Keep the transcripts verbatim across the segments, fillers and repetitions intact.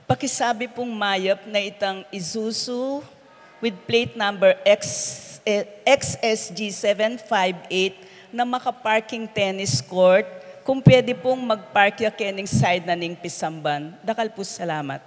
Pakisabi pung mayap na itang Isuzu with plate number X, eh, X S G seven five eight na makaparking tennis court, kung pwede pung magpark ya kening side na ning pisamban. Dakal pu salamat.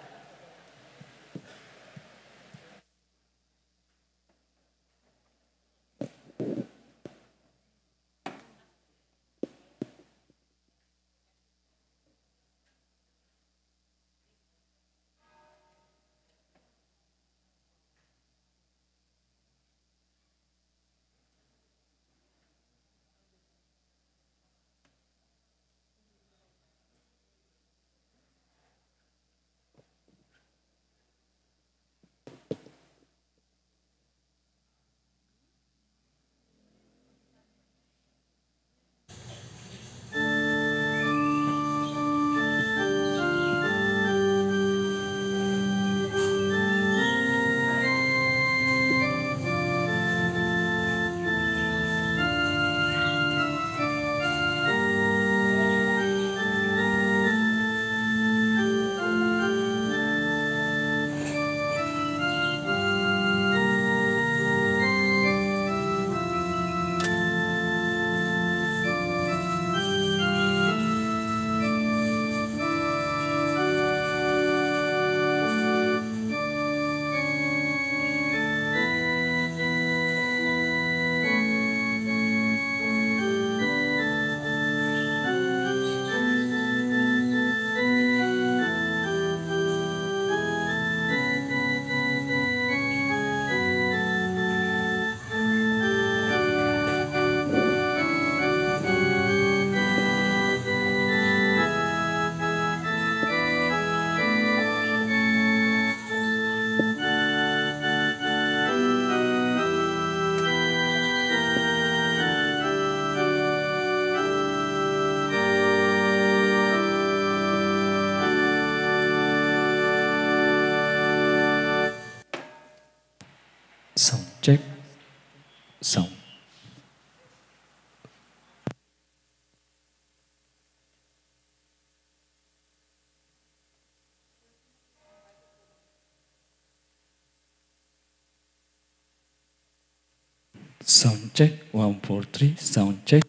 Sound check. Sound. Sound check, one, four, three, sound check.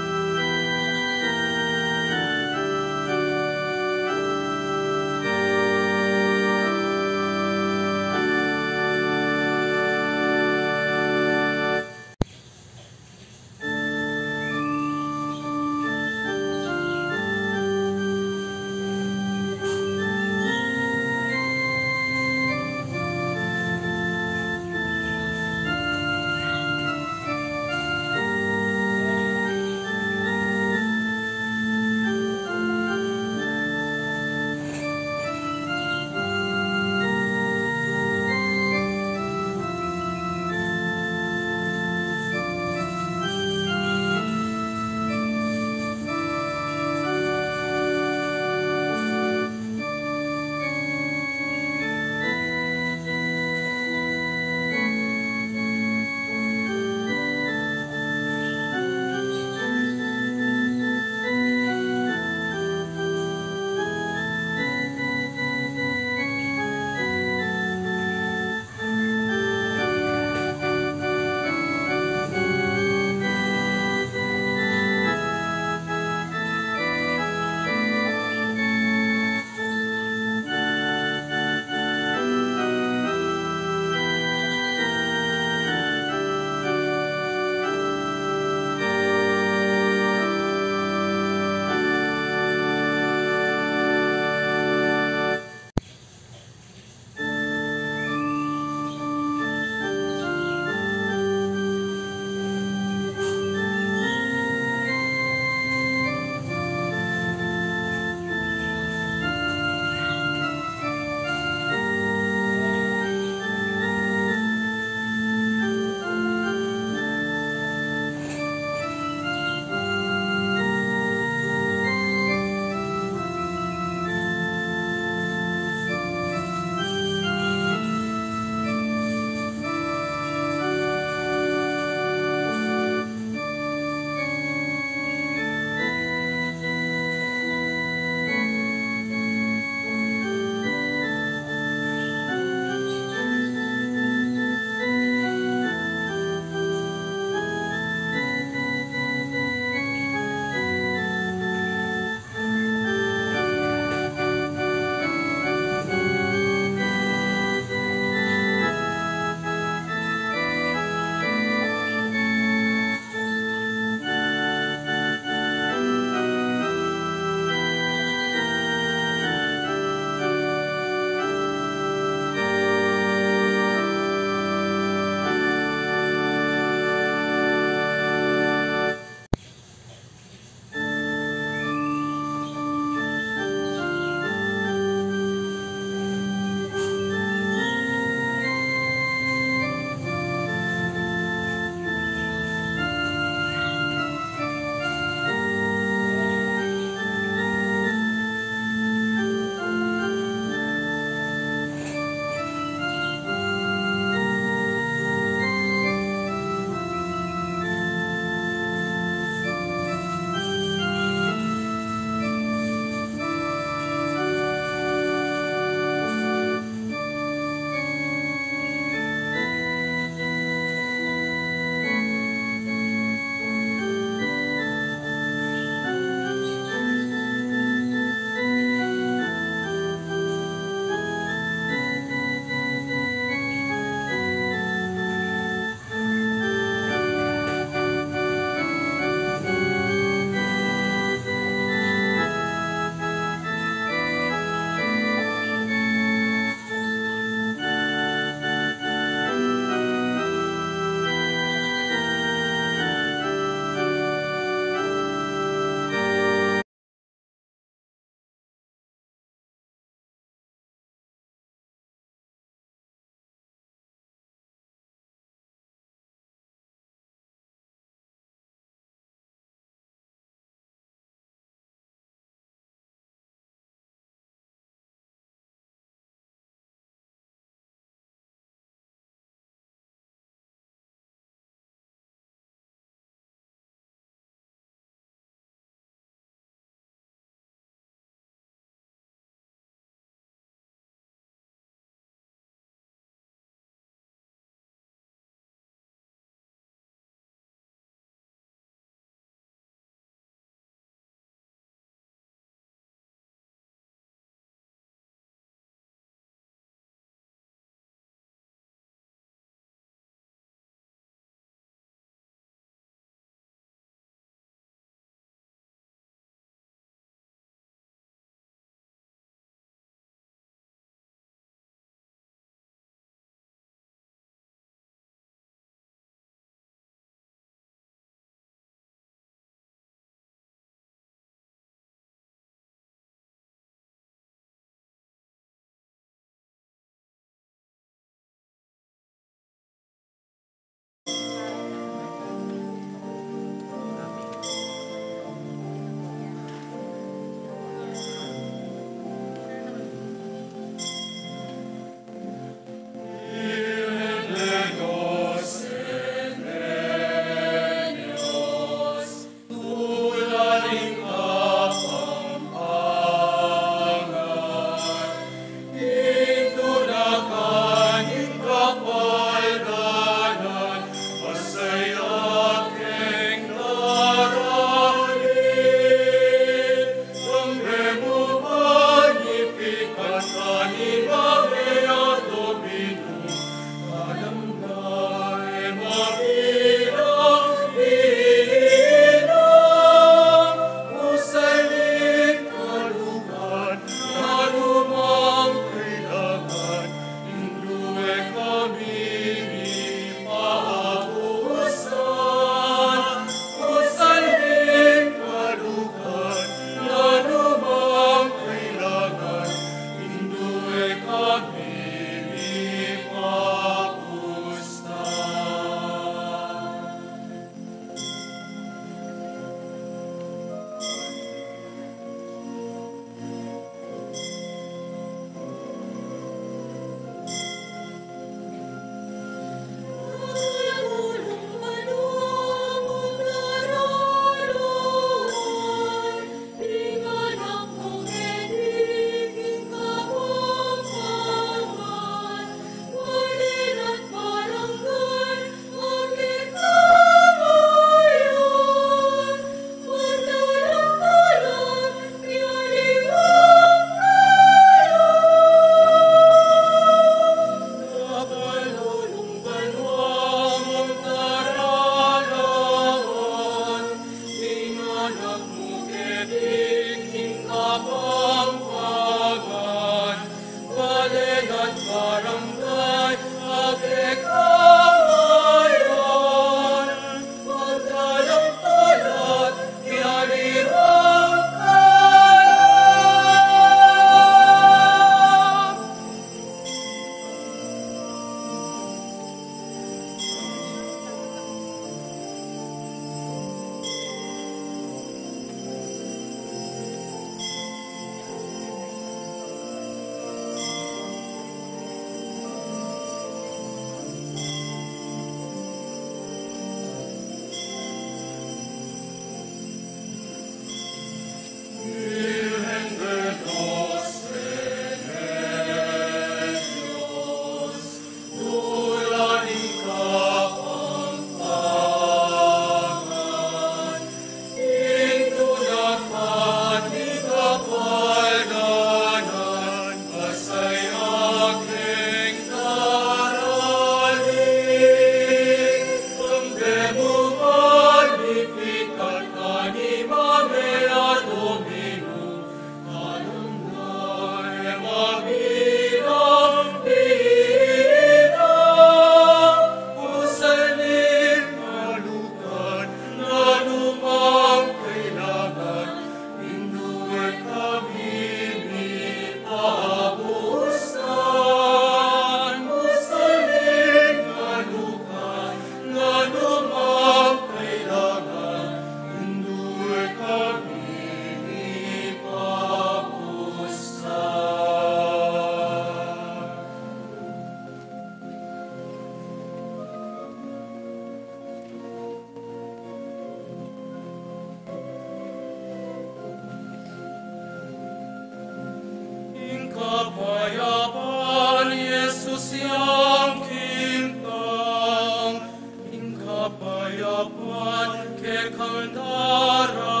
Kapayapan kekang daralan,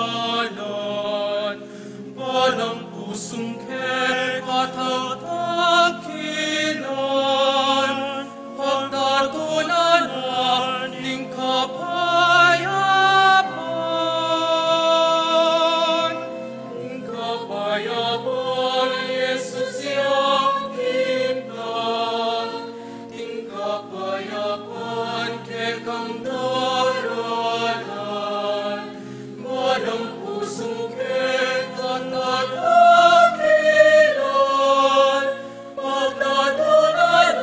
balang pusung keka tatakilan, pagtatunan ning kapayapan, ing kapayapan Jesus yang kita, ing kapayapan kekang daralan, balang pusung keka tatakilan, pagtatunan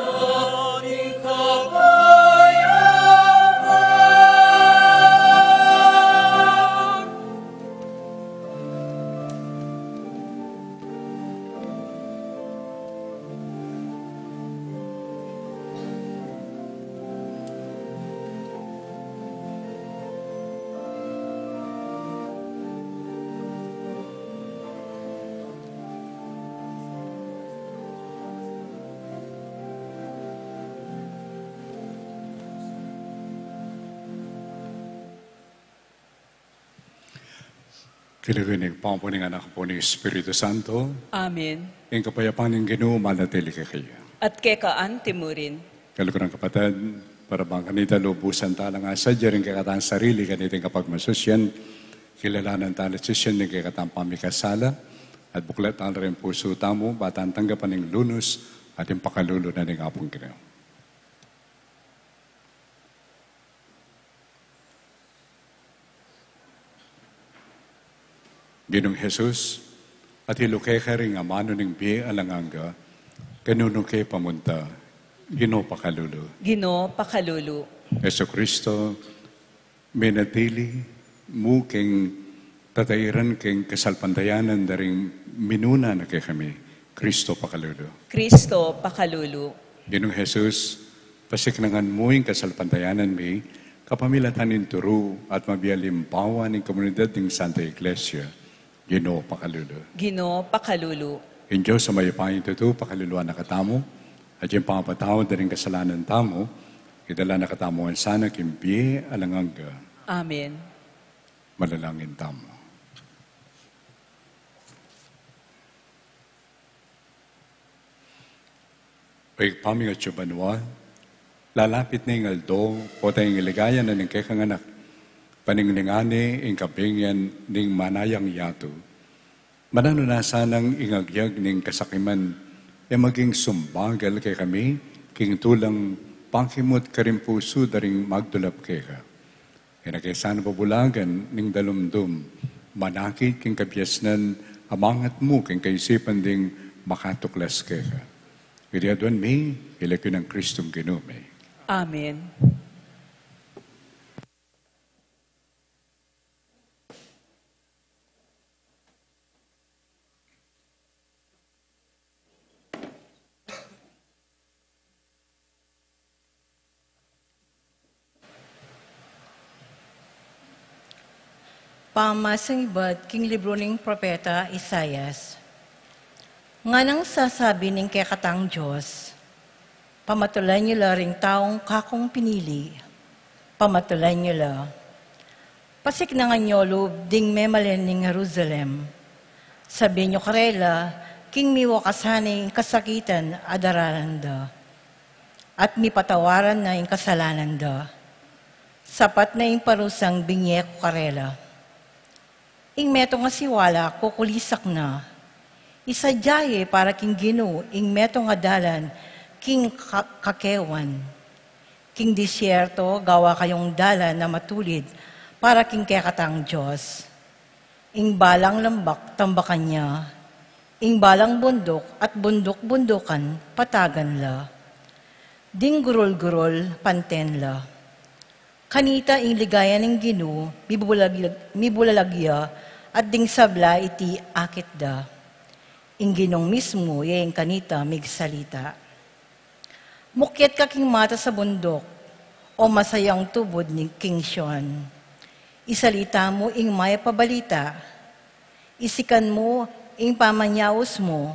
ning kapayapan. King lagyu ning Ibpa, ampo ning Anak, ampo ning Espiritu Santo. Amen. Ing kapayapan ning Ginu manatili kekayu. At keka anti mu rin. Kaluguran, kapatad, para bang kanita lubusan tala ngan sadya ring kekatang sarili, kaniting kapagmasusyan, kilalanan tala sisian ning kekatang pamikasala, at buklat tala ring pusu tamu, ba tang tanggapan ing lunus at ing pakalulu na ning Apung Ginu. Ginung Jesus, atilu keka ring amanu ning bie alang angga, kanunu ke pamunta, Ginu pakalulu. Ginu pakalulu. Jesucristo, menatili mu king tatairan king kasalpantayanan da ring minuna na kekami, Cristo pakalulu. Cristo pakalulu. Ginung Jesus, pasiknangan mu ing kasalpantayanan mi, kapamilatan ning turu at mabie alimbawa ning komunidad ning Santa Iglesia, Ginu pakalulu. Ginu pakalulu. Ing Dios a mayupayang tutu pakaluluan na katamu, at ing pangapatawad da ring kasalanan tamu, idala na katamu ngan sana king bie alang angga. Amen. Manalangin tamu. O Ibpa mi, atsu ka banua, lalapit ne ing aldo, potang ing ligaya na ning kekang Anak, paningningan ne ing kabingan ning manayang yatu. Mananu na sanang ing agyag ning kasakiman, e maging sumbagal kekami, king tulang pakimut karing pusu da ring magdulap keka. E na ke sana babulagan ning dalumdum, manakit king kabiasnan a mangat mu king kaisipan ding makatuklas keka. Iti aduan mi, king lagyu nang Kristong Ginu mi. Amen. Pamasang ibat king libru ning propeta Isaias. Nganang sasabi ning kekatang Dios, "Pamatulan yu la ring taung kakung pinili, pamatulan yu la. Pasiknangan yu lub ding memalen ning Jerusalem. Sabian yu karela king miwakasan ne ing kasakitan a daralan da, at mipatawaran na ing kasalanan da. Sapat na ing parusang binie ku karela." Ing metung a siwala kukulisak na. Isadia ye para king Ginu ing metung a dalan king ka-, kakewan. King disyerto, gawa kayung dalan a matulid para king kekatang Dios. Ing balang lambak, tambakan ya. Ing balang bunduk at bunduk-bundukan, patagan la. Ding gurul-gurul, panten la. Kanita ing ligaya ning Ginu, mibulalag-, mibulalag ya, at ding sabla iti akit da. Ing Ginung mismu, ye ing kanita migsalita. Mukyat ka king matas a bunduk, o masayang tubud ning king Sion. Isalita mu ing mayap a balita. Isikan mu ing pamanyaus mu,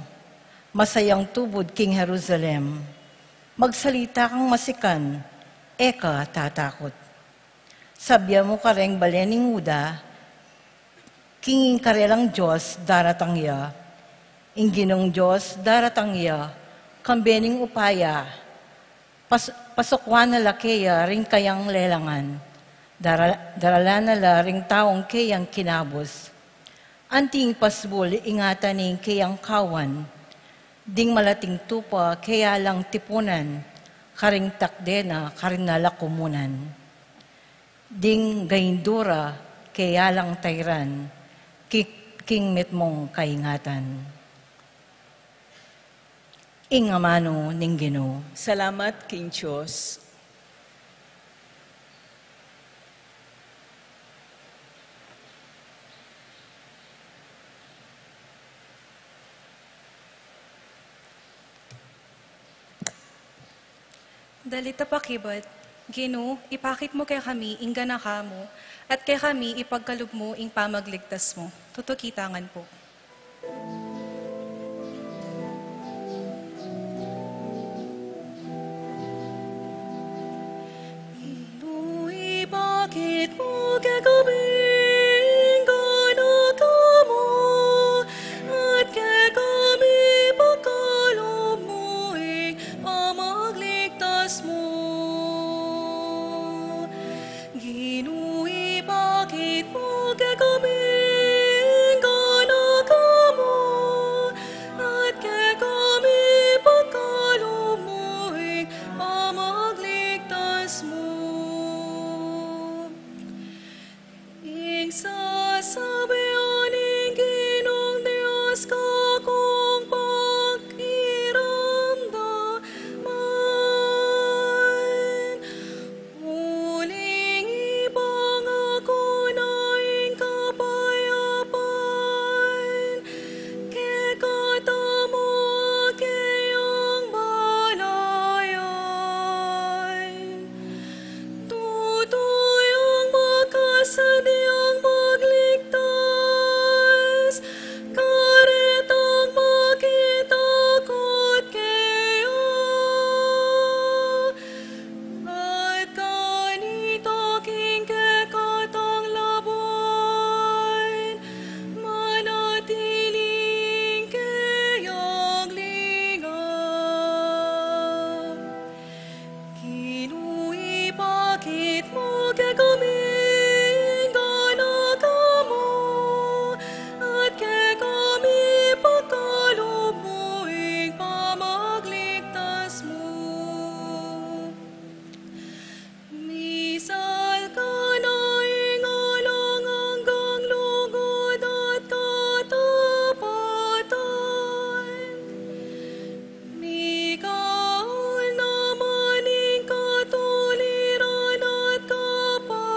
masayang tubud king Jerusalem. Magsalita kang masikan, e ka tatakut. Sabyan mu kareng bale ning Huda, king ing karelang Dios daratang ya. Ing Ginung Dios daratang ya, kambe ning upaya. Pas-, pasukwan na la keya ring kayang lelangan. Dara-, daralan na la ring taung keyang kinabus. Anting pasbul ingatan ning keyang kawan. Ding malating tupa keya lang tipunan, karing takde na karin na lakumunan. Ding gaindura keya lang tairan, ki-, king mitmung kaingatan. Ing amanu ning Ginu. Salamat king Dios. Dalit a pakibat. Ginu, ipakit mu kekami ing ganaka mu, at kekami ipagkalub mu ing pamagligtas mu. Tutuki ta ngan pu. Ginu, ipakit mu kekami ing ganaka mu, at kekami ipagkalub mu ing pamagligtas mu. Ginu, ipakit mu kekami ing ganaka mu, at kekami ipagkalub mu ing pamagligtas mu. Ing sasabian ning Ginung Dios, kakung pakiramdaman. Uling ipangako na ing kapayapan kekatamu, keyang balayan. Tutu yang makasadyang magligtas, karetang makitakut keya. At kanita king kekatang labuan, manatiling keyang ligaya. Ginu, ipakit mu kekami ing ganaka mu, at kekami ipagkalub mu ing pamagligtas mu. Misalkan na ing alang anggang lugud at katapatan. Mikaun naman ing katuliran at kapa-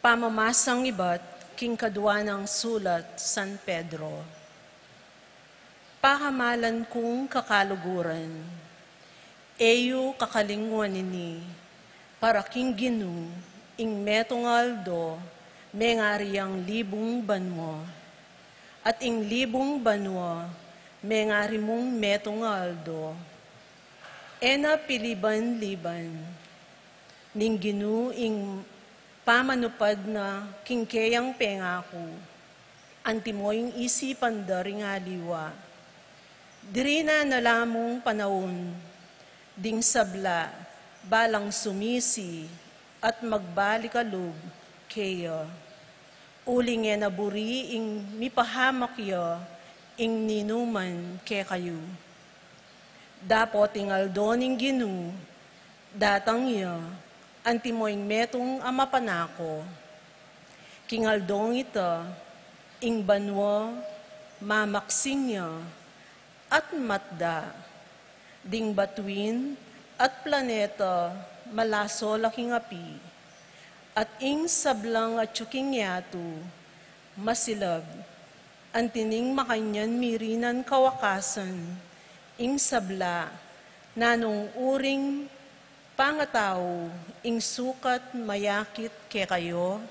Pamamasang ibat king kadua nang sulat San Pedro. Pakamalan kung kakaluguran, e yu kakalingwan ini, para king Ginu ing metung a aldo mengari yang libung banua, at ing libung banua mengari mung metung a aldo. E na piliban-liban ning Ginu ing pamanupad na king keyang pengaku, antimo ing isipan da ring aliwa. Diri na na la mung panaun ding sabla balang sumisi at magbalik a lub keya. Uling e na buri ing mipahamak ya ing ninuman kekayu. Dapot ing aldo ning Ginu datang ya, antimo ing metung a mapanako. King aldong ita, ing banua mamaksing ya at matda, ding batuin at planeta malaso la king api, at ing sablang atyu king yatu masilag. Anti ning makanyan mirinan kawakasan ing sabla, nanung uring pangatau ing sukat mayakit kekayu?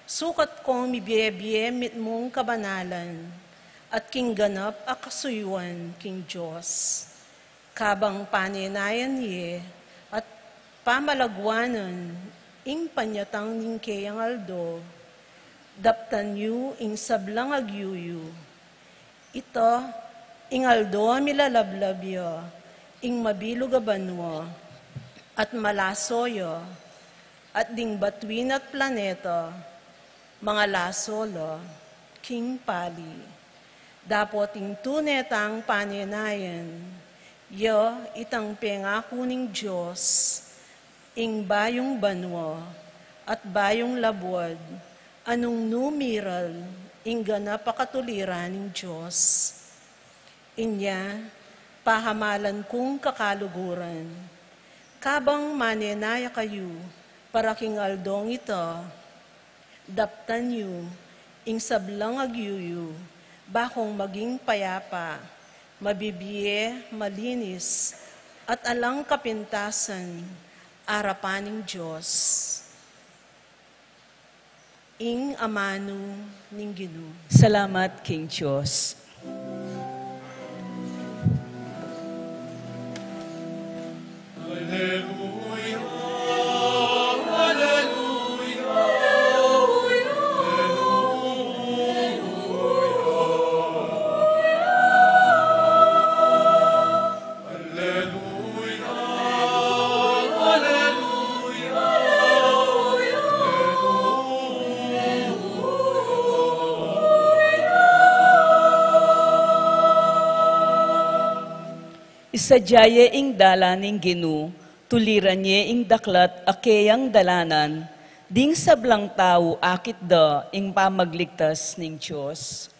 Sukat kong mibie-bie mitmung kabanalan at king ganap a kasuyuan king Dios. Kabang panenayan ye at pamalaguanan ing panyatang ning keyang aldo, daptan yu ing sablang agyuyu. Ita ing aldo a milalablab ya ing mabilug a banua at malaso ya, at ding batuin at planeta mangalaso la king pali. Dapot ing tune tang panenayan ya itang pengaku ning Dios, ing bayung banua at bayung labuad a nung nu miral ing ganap a katuliran ning Dios. Inya, pakamalan kung kakaluguran, kabang manenaya kayu para king aldong ita, daptan yu ing sablang agyuyu, bakung maging payapa, mabibie, malinis, at alang kapintasan arapan ning Dios. Ing amanu ning Ginu. Salamat king Dios. Isadya ye ing dalan ning Ginu, tuliran ye ing daklat a keyang dalanan, ding sablang tau akit da ing pamagligtas ning Dios.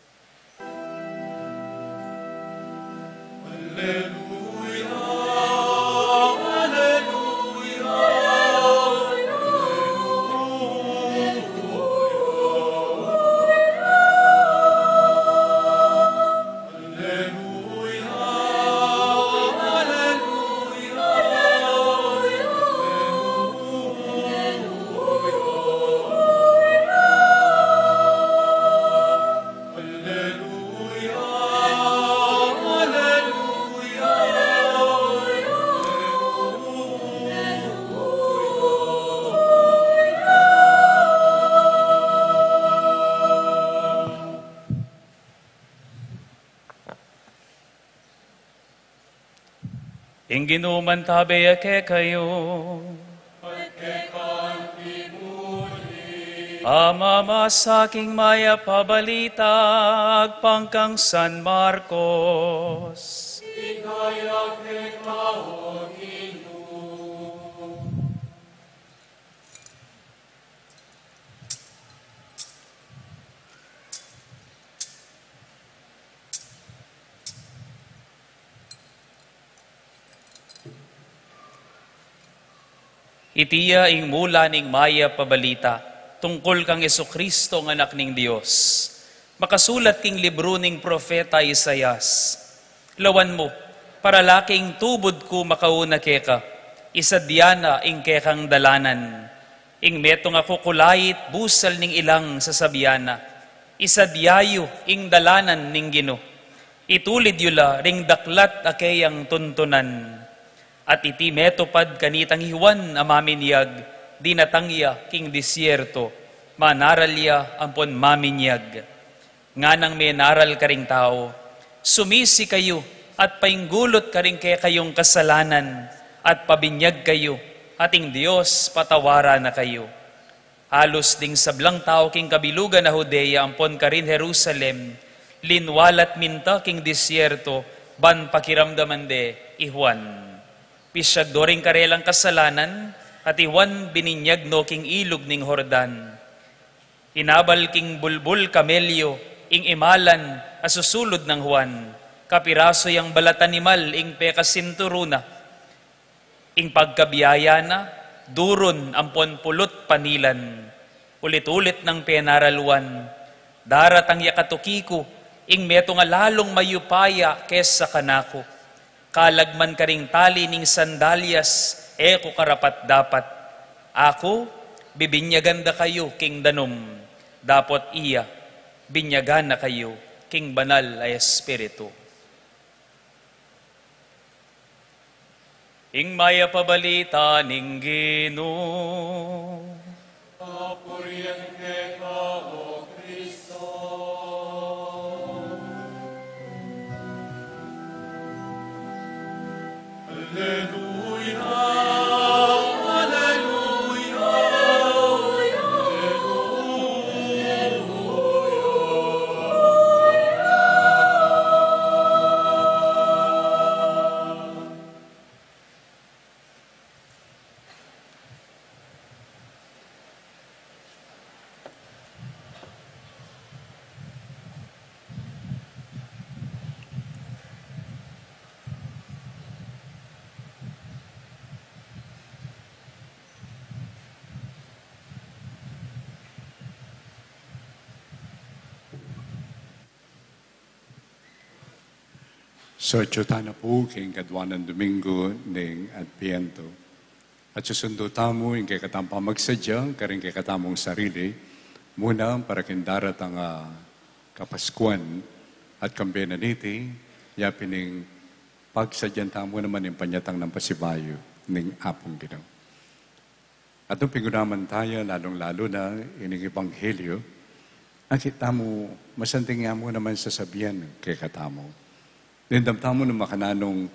Ing Ginu mantabe ya kekayu. Pamamasa king Mayap a Balita agpang kang San Marcos. Iti ya ing mula ning Mayap a Balita. Tungkul kang Jesucristo, ang Anak ning Dios, makasulat king libru ning propeta Isaias: Lawan mu, para la king tubud ku makauna keka, isadya na ing kekang dalanan. Ing metung a kukulait busal ning ilang sasabian na, isadya yu ing dalanan ning Ginu. Itulid yu la ring daklat a keyang tuntunan. At iti metupad kanitang i Juan a maminyag, dinatang ya king disyerto, manaral ya ampon maminyag. Nganang menaral karing tau, sumisi kayu at painggulut karing kekayung kasalanan, at pabinyag kayu, at ing Dios patawaran na kayu. Alus ding sablang tau king kabilugan a Judea ampon karin Jerusalem, linwalat minta king disyerto, ban pakiramdaman de i Juan. Pisyag do ring karelang kasalanan, at i Juan bininyag no king ilug ning Jordan. Inabal king bulbul kamelyo ing imalan a susulud nang Juan, kapirasu yang balat animal ing pekasinturu na. Ing pagkabiyaya na, durun ampon pulut panilan. Ulit-ulit nang penaraluan, daratang ya katuki ku ing metung a lalung mayupaya kesa kanaku. Kalag man karing tali ning sandalyas, e ku karapat-dapat. Aku, bibinyagan da kayu king danum, dapot iya, binyagan na kayu king Banal a Espiritu. Ing Mayap a Balita ning Ginu. Kapurian keka, O Kristo. Aleluya, aleluya, aleluya. So, atyu tana pu king kadwa nang Domingo ning Adbientu. At susundu tamu ing kekatamung pamagsadya karing kekatamung sarili, muna para king daratang a Kapaskuan, at kambe na niti, yapin ing pagsadyan tamu naman ing panyatang nang pasibayu ning Apung Ginu. At nung pingunaman taya, lalung-lalu na ining ebanghelyo, akit tamu, masanting ya mu naman sasabian kekatamu. Dimdam tamu nung makananu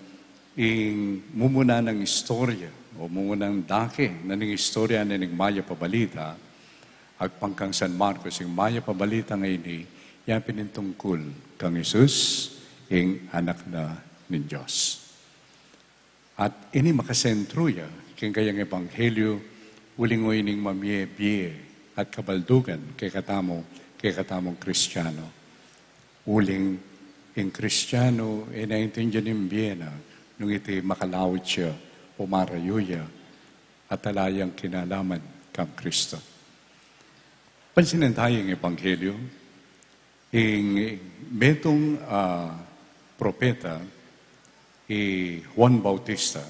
ing mumuna nang istorya, o mumuna nang dake na ning istorya na ning Mayap a Balita, agpang kang San Marcos, ing Mayap a Balita ngeni, yapin ing tungkul kang Jesus, ing Anak na ning Dios. At ini makasentru ya king kayang ebanghelyo, uling o ining mamie bie at kabaldugan kekatamu, kekatamung Kristiano. Uling ing Kristiano, e na intindian ing bie na nung iti makalaut ya o marayu ya at ala yang kinalaman kang Kristo. Pansinin taya ing ebanghelyo. Ing metung, ah, propeta, i Juan Bautista,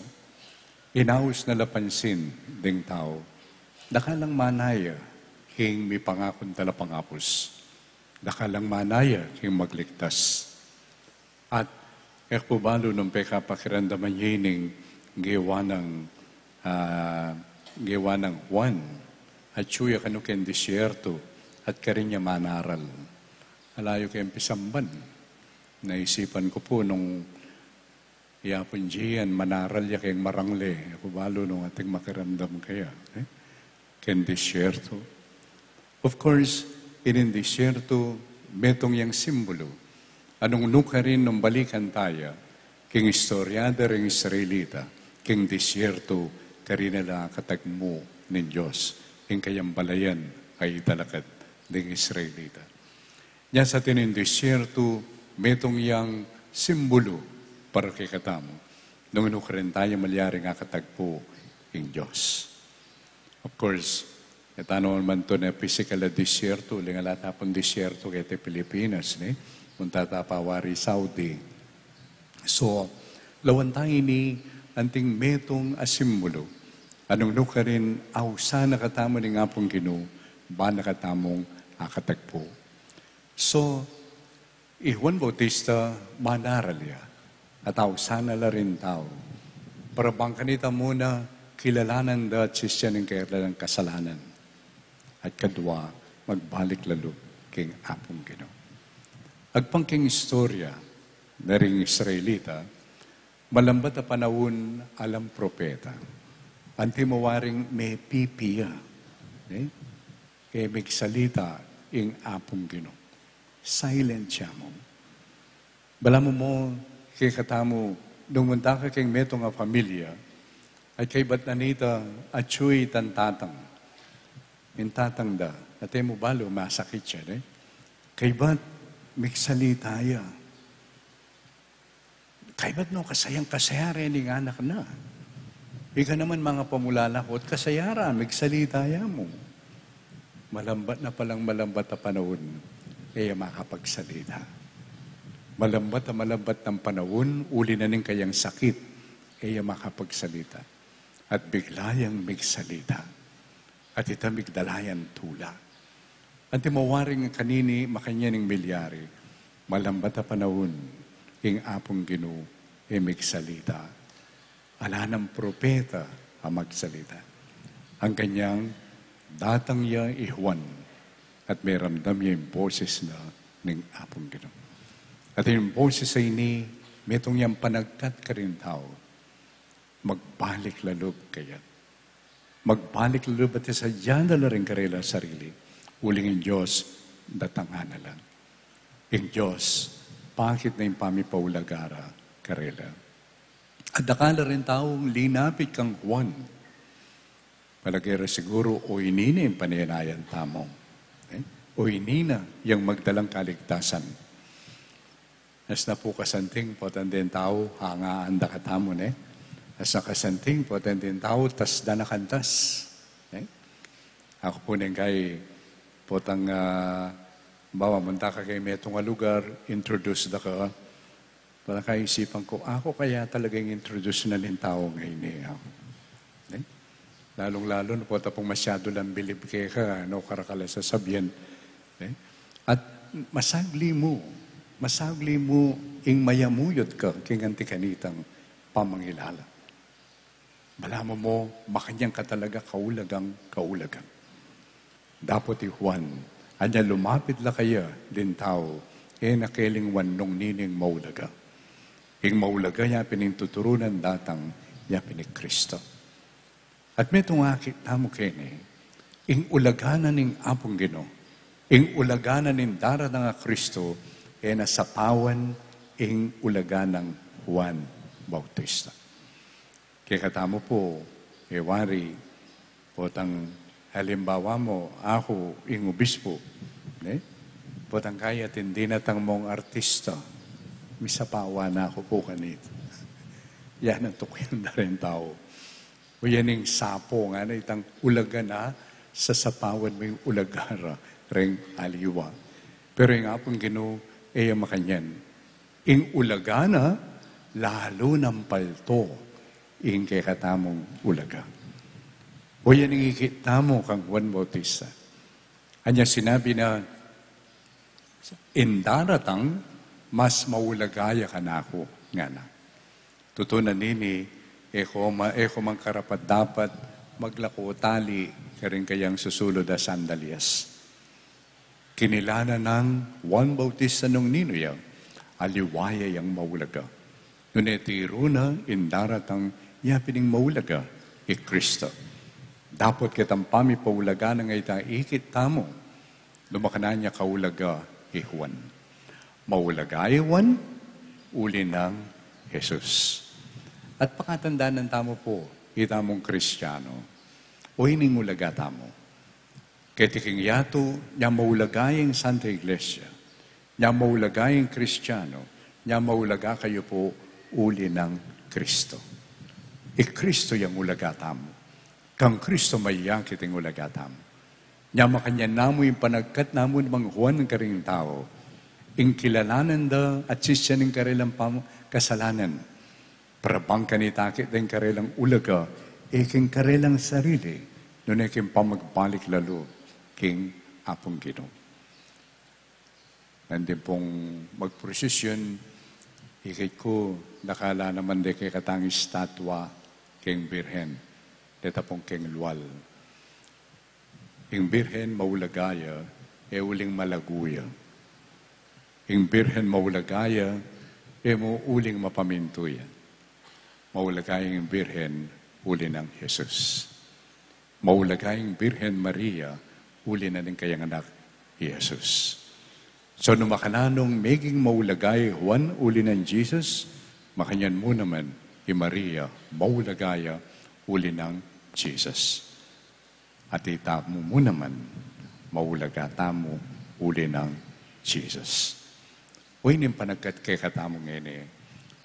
inaus na la pansin ding tau. Dakal lang manaya king mipangakung talapangabus. Dakal lang manaya king magligtas. At e ku balu nung pekapakiramdaman ye ining gewa nang, ah, gewa nang Juan, atyu ya kanu king disyertu, at karin ya manaral. Ala yu keng pisamban. Naisipan ku pu nung yapun dian manaral ya keng marangle, e ku balu nung ating makiramdam kaya, e? King disyertu. Of course, ining disyertu, metung yang simbulu a nung nukarin nung balikan taya king istorya da ring Israelita, king disyertu, karin na la katagmu ning Dios ing kayang balayan a italakad ding Israelita. Nya sa atin ing disyertu, metung yang simbulu para kekatamu nung nukarin taya malyaring akatagpu ing Dios. Of course, Keta naman tune physical a disyerto, uling ala ta pung disyerto keti Pilipinas, ne? Munta ta pa wari Saudi. So, lawan ta ini anting metung a simbulu a nung nukarin ausan na katamu ning Apung Ginu, ban na katamung akatagpu. So, i Juan Bautista, manaral ya, at ausan na la ring tau. Para bang kanita muna, kilalanan da at sisian ing kekarelang kasalanan. At kadua, magbalik la lub king Apung Ginu. Agpang king istorya na ring Israelita, malambat a panaun alang propeta. Anti mo waring mepipi ya. Eh? E migsalita ing Apung Ginu. Silent ya mu. Balamu mo, kekatamu, nung munta ka king metung a pamilya, at kaybat na nita, atyu itang tatang. Ing tatang da, ate mu balu, masakit ya, ne? Kaybat, migsalita ya. Kaybat no, kasayang-kasaya re ning anak na. Ika naman, mangapamulala ko, at kasaya ra, migsalita ya mu. Malambat na palang malambat a panaun, e ya makapagsalita. Malambat a malambat nang panaun, uli na ning kayang sakit, e ya makapagsalita. At bigla yang migsalita. At ita migdala yang tula. Anti mo waring kanini makanyan ing milyari, malambat a panaun, ing Apung Ginu, e migsalita. Ala nang propeta a magsalita. Ang kanyang datang ya i Juan at meramdam ya ing boses na ning Apung Ginu. At ing boses a ini, metung yang panagkat karing tau, magbalik la lub kaya. Magbalik la lub at isadia na la ring karela sarili. Uling ing Dios, datangan na la. Ing Dios, pakit na ing pamipaulaga ra karela. At dakal la ring taung linapit kang Juan. Palage ra siguru, o ini na ing paninayan tamu. Eh? O ini na yang magdalang kaligtasan. As na pu kasanting, potang deng tau, hangaan da katamu, ne? As na kasanting, potang deng tau, tas da na kantas. Ne? Aku pu neng kai, potang, ah, bawa munta ka keng metung a lugar, introduce da ka. Potang kaisipan ku, aku kaya talagang introduce na ning tau ngeni, ah. Ne? Lalung-lalu na pota pung masyadu lang bilib keka, no, karakal a sasabian. Eh? At masagli mu, masagli mu ing mayamuyud ka king anti kanitang pamangilala. Balamu mo, makanyan ka talaga kaulagang kaulagan. Dapot i Juan, anya lumapit la kaya ding tau, e na kelingwan nung nining maulaga. Ing maulaga ya pin ing tuturunan datang, ya pin i Kristo. At metung akit tamu keni, ing ulaga na ning Apung Ginu, ing ulaga na ning daratang a Kristo, e na sapawan ing ulaga nang Juan Bautista. Kekatamu pu, e wari, potang halimbawa mu, aku ing obispu, ne? Potang kaya atin dinatang mung artista, misapawan na ku pu kanita. Yan ang tukuyan da ring tau. O yan ing sapu, ngana itang ulaga na, sasapawan me ing ulaga ra reng aliwa. Pero ing Apung Ginu, e ya makanyan. Ing ulaga na, lalu nang palto ing kekatamung ulaga. O yan ing ikit tamu kang Juan Bautista. Anya sinabi na, ing daratang mas maulaga ya kanaku, ngana. Tutu na nini, e ko ma-, e ko mang karapat-dapat maglako tali karing kayang susulud a sandalyas. Kinilanan nang Juan Bautista nung ninu ya, aliwa ya yang maulaga. Nune tiru na ing daratang ya pin ing maulaga, i Kristo. Dapot ketang pamipaulaga nang ita ikit tamu, lumakan na ya kaulaga i Juan. Maulaga i Juan, uli nang Jesus. At pakatandanan tamu pu, itamung Kristiano, o ining ulaga tamu. Keti king yatu, nya maulaga ing Santa Iglesia, nya maulaga ing Kristiano, nya maulaga kayu pu uli nang Kristo. I Kristo yang ulaga tamu. Kang Kristo mayakit ing ulaga tamu. Nya makanyan namu ing panagkat namu nang Juan karing tau. Ing kilalanan da at sisian ing karelang pam-, kasalanan. Para bang kanita akit da ing karelang ulaga, e king karelang sarili, nune king pamagbalik la lub king Apung Ginu. Nandin pung magprosesyon, ikit ku, dakal la naman de kekatang estatwa king Birhen, deta pung king lual. Ing Birhen maulaga ya, e uling malagu ya. Ing Birhen maulaga ya, e mu uling mapamintu ya. Maulaga ing Birhen uli nang Jesus. Maulaga ing Birhen Maria uli na ning kayang anak i Jesus. So, nung makananung meging maulaga i Juan uli nang Jesus, makanyan mu naman i Maria maulaga ya uli nang Jesus. At itamu mu naman, maulaga tamu uli nang Jesus. Uy, ning panagkat kekatamu ngeni,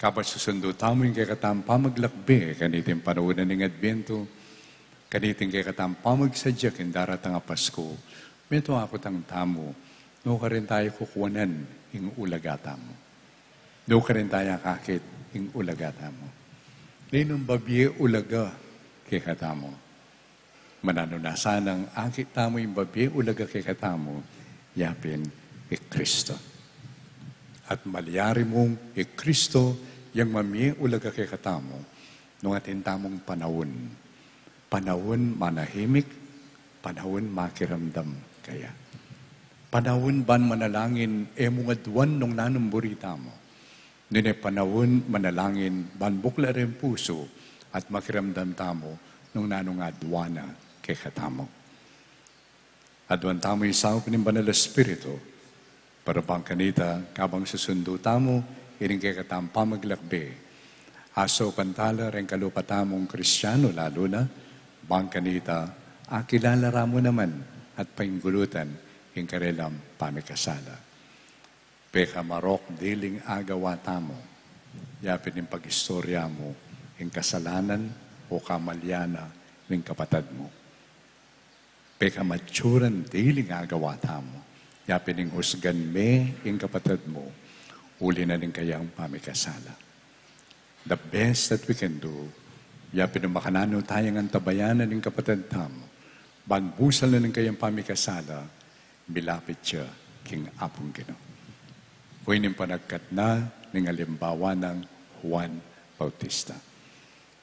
kabang susundu tamu ing kekatang pamaglakbe, kaniting panaun na ning Adbento, kaniting kekatang pamagsadya king daratang a Pasku, metung akutang tamu, nu karin taya kukuanan ing ulaga tamu. Nu karin taya akakit ing ulaga tamu. Ninung babie ulaga kekatamu. Mananu na sanang akit tamu ing babie ulaga kekatamu, yapin i Kristo. At malyari mung i Kristo yang mamie ulaga kekatamu, nung atin tamung panaun. Panaun manahimik, panaun makiramdam kaya. Panaun ban manalangin e mung aduan nung nanung buri tamu. Nune panaun manalangin ban bukla ring pusu at makiramdam tamu nung nanung aduan na kekatamu. Aduan tamu ing saup ning Banal a Espiritu, para bang kanita, kabang susundu tamu ining kekatang pamaglakbe, asaupan tala ring kalupa tamung Kristiano, lalu na bang kanita, akilala ra mu naman at painggulutan ing karelang pamikasala. Pekamarok diling agawa tamu, yapin ing pagistorya mu ing kasalanan o kamalian na ning kapatad mu. Pekamatsuran diling agawa tamu, yapin ing husgan me ing kapatad mu uli na ning kayang pamikasala. The best that we can do, yapin nung makananu tayang antabayanan ing kapatad tamu, ban busal na ning kayang pamikasala, milapit ya king Apung Ginu. Uy, ning panagkat na ning alimbawa nang Juan Bautista.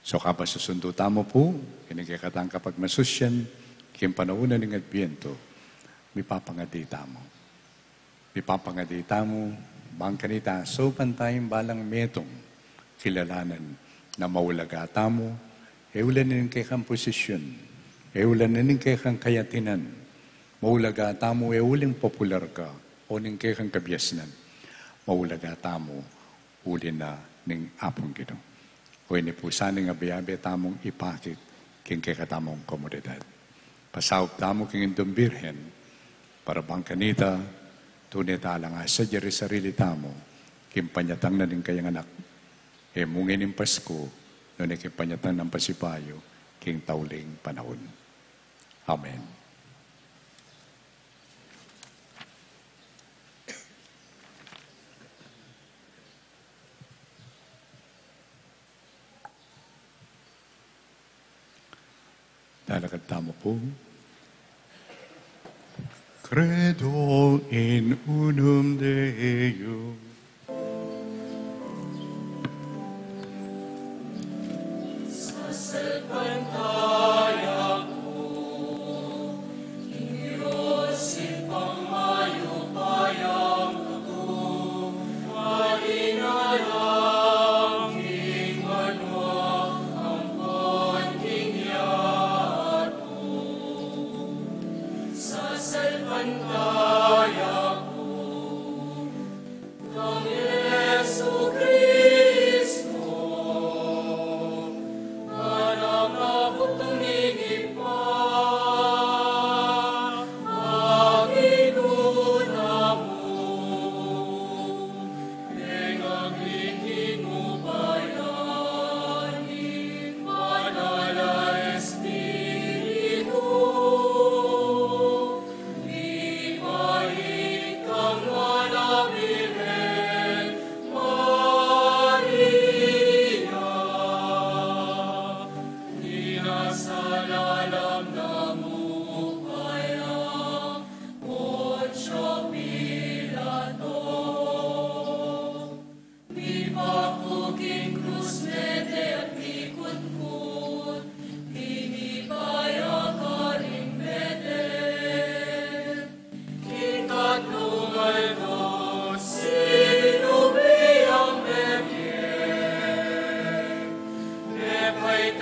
So, kabang susundu tamu pu ining kekatang kapagmasusyan king panaun na ning Adbento, mipapangadi tamu. Mipapangadi tamu, bang kanita saupan taya ing balang metung, kilalanan na maulaga tamu, e ula na ning kekang posisyon, e ula na ning kekang kayatinan, maulaga tamu, e uling popular ka, o ning kekang kabiasnan, maulaga tamu, uli na ning Apung Ginu. Uy, ini pu sana ing abe-abe tamung ipakit king kekatamung komunidad. Pasaup tamu king Indung Birhen, para bang kanita, tune tala ngan asadya ring sarili tamu, king panyatang na ning kayang anak. E mu ngeni ing Pasku, nune king panyatang nang pasibayu, king tauling panaun. Amen. Talakad tamu pu. Credo in unum Deum.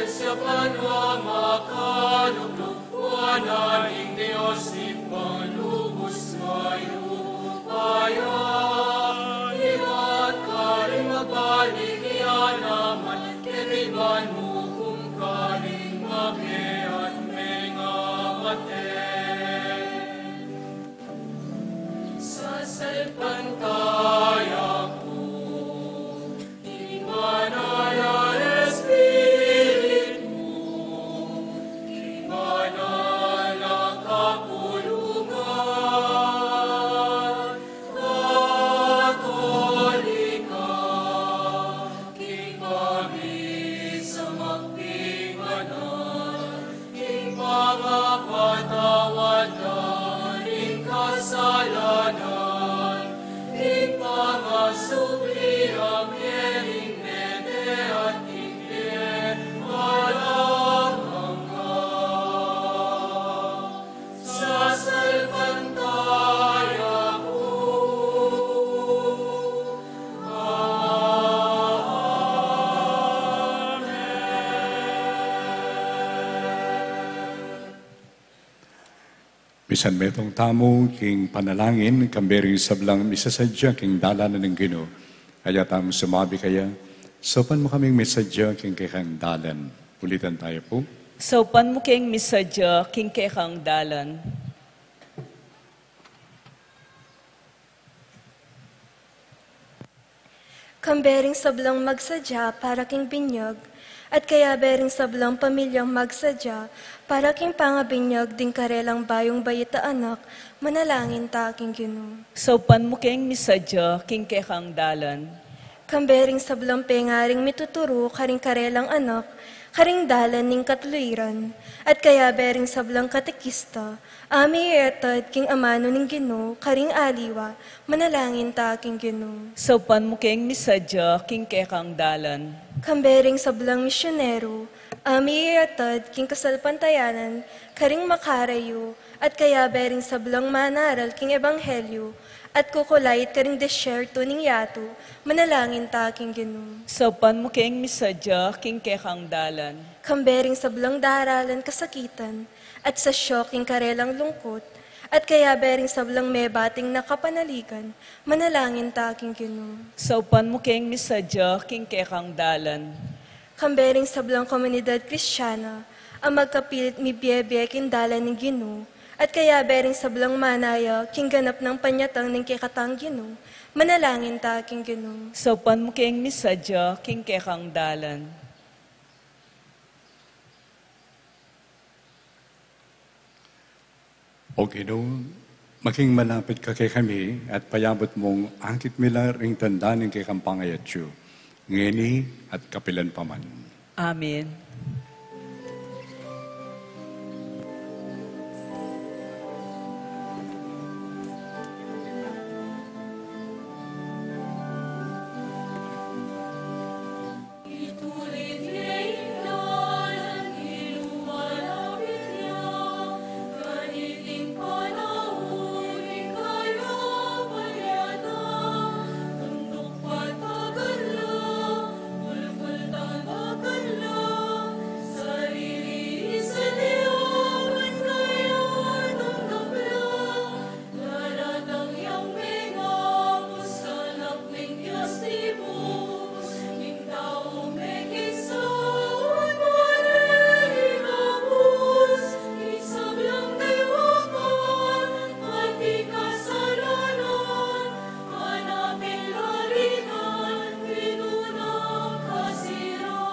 Siya pa na makalukluk, Anak ning Dios, Ibpang lubus mayupaya. Ibat karing magbalik ya naman, keti ban mu kung karing mabie at mengabate. Sasalpantaya ku king Banal a Espiritu, king banal a kapulungan Katolika, king pamisa magpinganal, king pangapatawad da ring kasalanan, king pangasubli a mie ning mete at king pie alang angga. Sasalpantaya ku. Amen. Misan metung tamu king panalangin, kambe ring sablang misasadya king dalan ning Ginu. Kaya tamu sumabi kaya, "Saupan mu kaming misadya king kekang dalan." Ulitan tayo po. "Saupan mu keng misadya king kekang dalan." Kambe ring sablang magsadya para king binyag, at kayabe ring sablang pamilyang magsadya para king pangabinyag ding karelang bayung bayita anak, manalangin ta king Ginu. Saupan mu keng misadya king kekang dalan. Kambe ring sablang pengaring mituturu karing karelang anak, karing dalan ning katluiran, at kayabe ring sablang katekista, a miyatad king amanu ning Ginu karing aliwa, manalangin ta king Ginu. Saupan mu keng misadya king kekang dalan. Kambe ring sablang misyonero, a miyatad king kasalpantayanan karing makarayu, at kayabe ring sablang manaral king ebanghelyu, at kukulait karing desyerto ning yatu, manalangin ta king Ginu. Saupan mu keng misadya king kekang dalan. Kambe ring sablang daralan kasakitan, at sasyok king karelang lungkut, at kayabe ring sablang mebating na kapanaligan, manalangin ta king Ginu. Saupan mu keng misadya king kekang dalan. Kambe ring sablang komunidad Kristiana, a magkapilit mibie-bie king dalan ning Ginu, at kayabe ring sablang manaya king ganap nang panyatang ning kekatang Ginu, manalangin ta king Ginu. Saupan mu keng misadya king kekang dalan. O Ginu, maging malapit ka kekami at payabut mung akit mi la ring tanda ning kekang pangayatsu, ngeni at kapilan pa man. Amen. Daratang yang mengaku sa anak ning Dios, di bus ning tau mekisaun, mare ikabus ing sablang kaywakan, pati kasalanan, anapin lalinan, pinuna kasiran.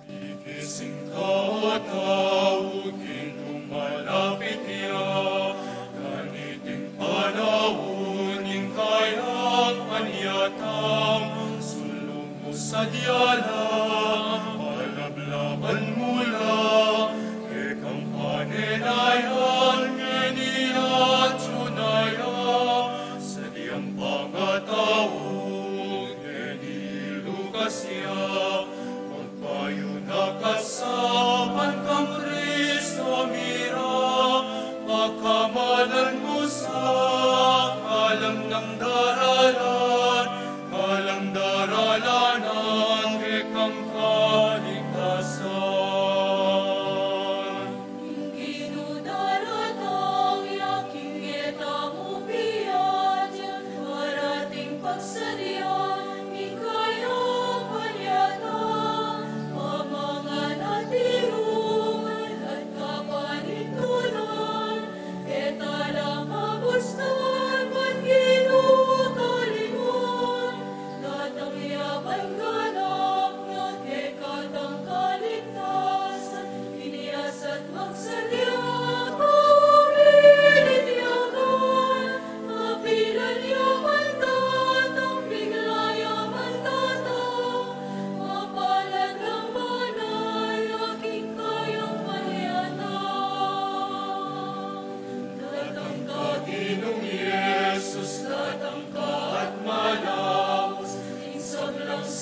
Ikis ing tau-tau king lumalapit ya, kaniting panaun ing kayang anyatang, sulung mu sadya la, palablaban mu la, kekang panenayan, ngeni at tune ya, sadyang pangatau, ngeni lukas ya, Bayu na kasapan kang Kristo mira, pakamalan mu sa, kalang nang daralan, kalang daralanan, kekang ka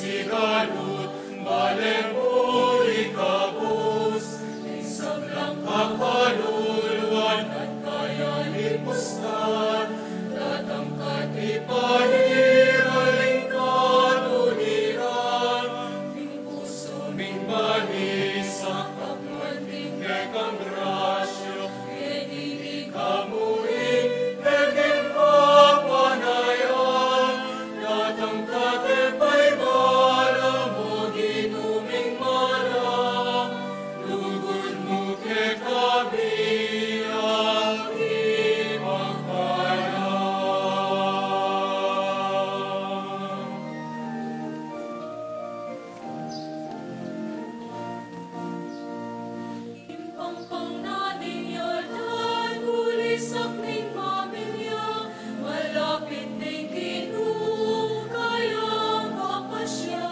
Sigalut, bale mu ikabus ing sablang kakaluluan at kayalipusan na, datang ka ti pairal ing katuliran, ing pusu ming balisa, pagmanting kekang grasya, e dili ka mu ing kekeng kapanayan, datang ka te paibala mu, Ginu ming malang, lugud mu kekami ang ipagkalang. Ing pampang na ning Yordan, kulisak ning mamilyang, malapit ning Ginu kayang papasya.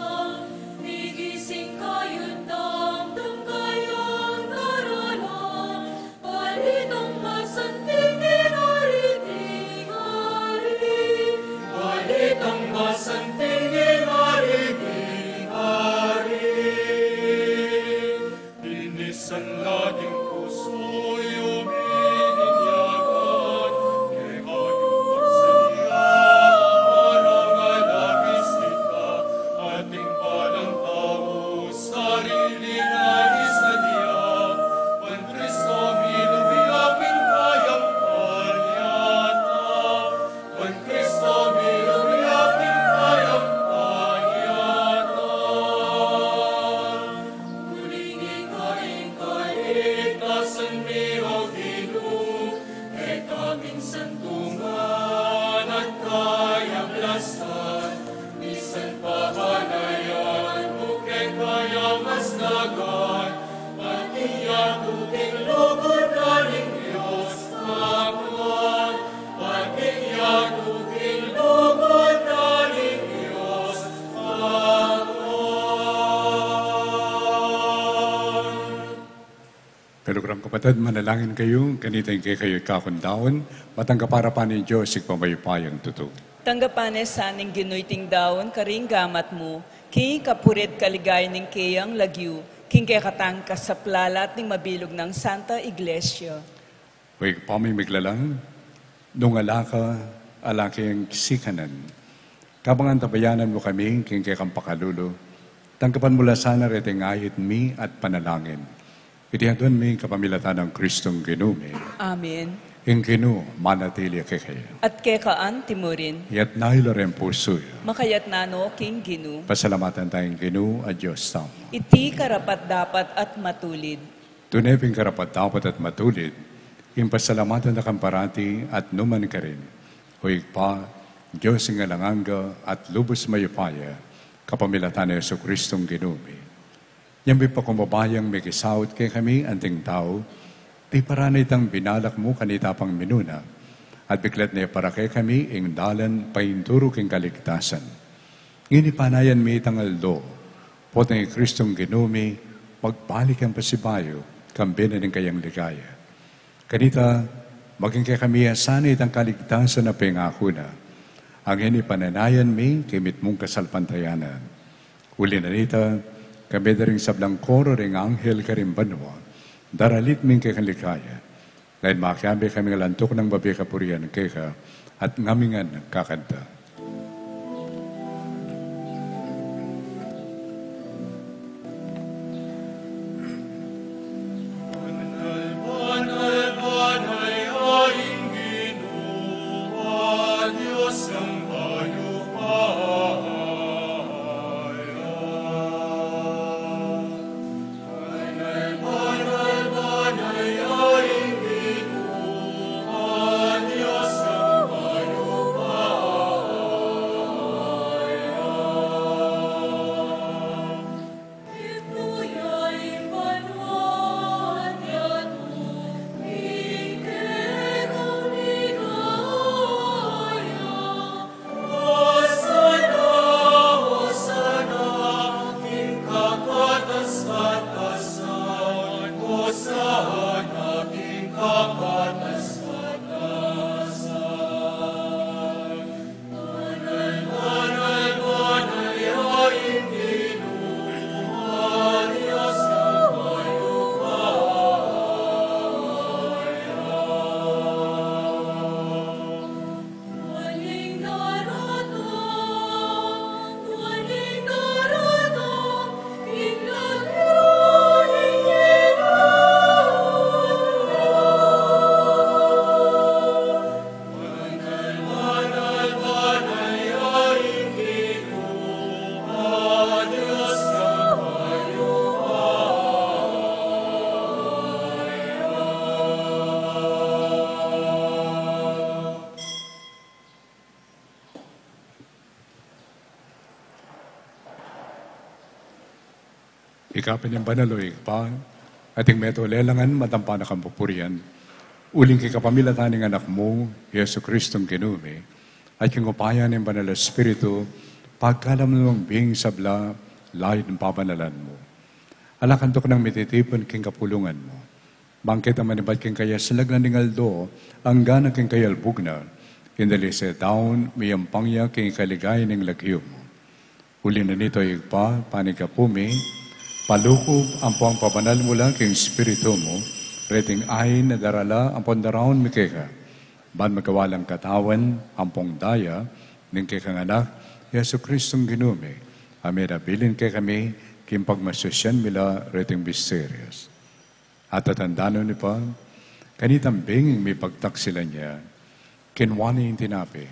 Migising kayu't damdam kayang daralan, balitang masanting ing ari ding ari, balitang masanting ing ari ding ari. Binisan na ding pusu yu, bininyagan, kekayu magsadia, marangal a bisita, ating balang tau, sarili na isadia, ban Kristo milub ya king kayang panyatang, ban Kristo milub ya king kayang panyatang. Uling ika ing kaligtasan mi, O Ginu, kekami ing santungan at kayablasan, misan pa banayan mu kekaya mas dagat, pati yatu king lugud na ning Dios Ama, pati yatu king lugud na ning Dios Ama. Kaluguran kung kapatad, manalangin kayu, kanita ing kekayu ikakung daun, matanggap para pa ning Dios Ibpang mayupayang tutu. Tanggapan na sa ning Ginu iting daun karing gamat mu, king kapurian at kaligayan ning keyang lagyu, king kekatang kasaplalan at ning mabilug nang Santa Iglesia. O Ibpa ming miglalang, nung ala ka, ala keng sikanan. Kabang antabayanan mu kami king kekang pakalulu, tanggapan mu la sana reting ait mi at panalangin. Iti aduan mi kapamilatan nang Kristong Ginu mi. Amen. Ing Ginu manatili ya kekayu. At keka anti mu rin. Iyatas yu la ring pusu yu. Makayatas no king Ginu. Pasalamatan taya ing Ginu a Dios tamu. Iti karapat-dapat at matulid. Tune pin karapat-dapat at matulid, ing pasalamatan da kang parati at nu man karin, O Ibpa, Dios ning alang angga at lubus mayupaya, kapamilatan nang Jesucristong Ginu mi. Yang mipakumbaba yang mikisaut kekami anting tau, piparan na itang binalak mu kanita pang minuna, at biklat na ipara kekami ing dalan paintulu king kaligtasan. Ngeni panayan mi itang aldo, potang i Kristong Ginu mi, magbalik yang pasibayu, kambe na ning kayang ligaya. Kanita, maging kekami ya sana itang kaligtasan a pengaku na. Ngeni pananayan mi king mitmung kasalpantayanan. Uli na nita, kambe da ring sablang koro ring anghel karing banua, daralit mi ing kekang ligaya. Lalu makiabe kami ngan lantuk nang babie kapurian keka, at ngaming ngan kakanta. Ika pin ing banal, o Ibpa, ating metung lelangan, matampa na kang pupurian, uling king kapamilatan ning Anak mu, Jesu Kristong Ginu mi, at king upaya ning Banal a Espiritu, pagkalub mu ing sabla, layu ning pabanalan mu. Ala kang tuknang mititipun king kapulungan mu. Bang kita manibat king kayaslag na ning aldo, anggang king kayalbug na, king dalisete daun, miyampang ya king kaligayan ning lagyu mu. Uli na nito, Ibpa, panyawad mi, palukuban ampong pabanal mu la king Espiritu mu, reting ain a darala ampong daraun mi keka, ban magawa lang katawan ampong daya ning kekang Anak, Jesu Kristong Ginu mi, a menabilin kekami, king pagmasusian mi la reting misterios. At tatandanan yu pa, kanitang benging mipagtaksilan ya, kinua ne ing tinape,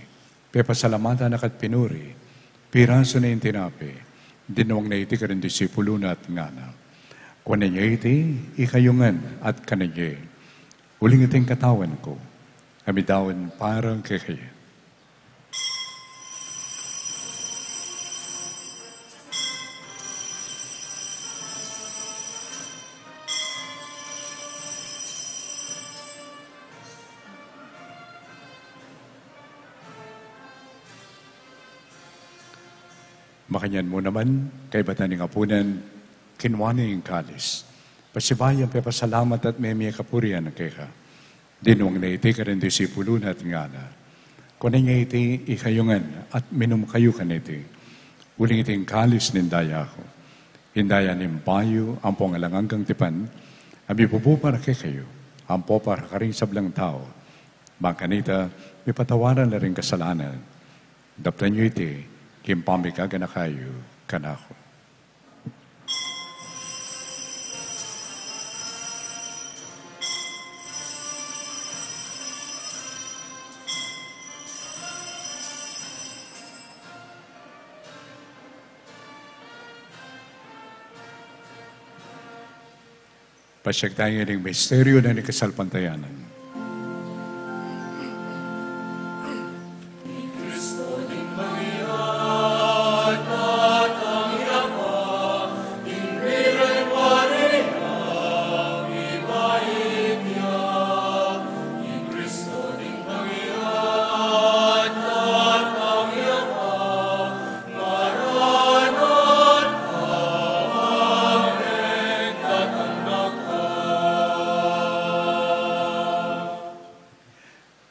pepasalamatan na ka't pinuri, pirasu ne ing tinape, dinwang na iti karing disipulu na at ngana: Kuanan ye iti, ikayu ngan, at kanan ye. Uling iti ing katawan ku, a midaun para kekayu. Makanyan mu naman, kaybat na ning apunan, kinua ne ing kalis. Pasibayu yang pepasalamat at mie kapurian keka. Dinwang na iti karing disipulu na at ngana: Kuanan ye iti, ikayu ngan, at minum kayu kaniti. Uling iti ing kalis ning daya ku. Ing daya ning bayu ampong alang anggang tipan, a mibubu para kekayu, ampo para karing sablang tau. Bang kanita, mipatawaran la ring kasalanan. Daptan yu iti, king pamiganaka yu kanaku. Pasiag tamu king misteryu na ning kasalpantayanan.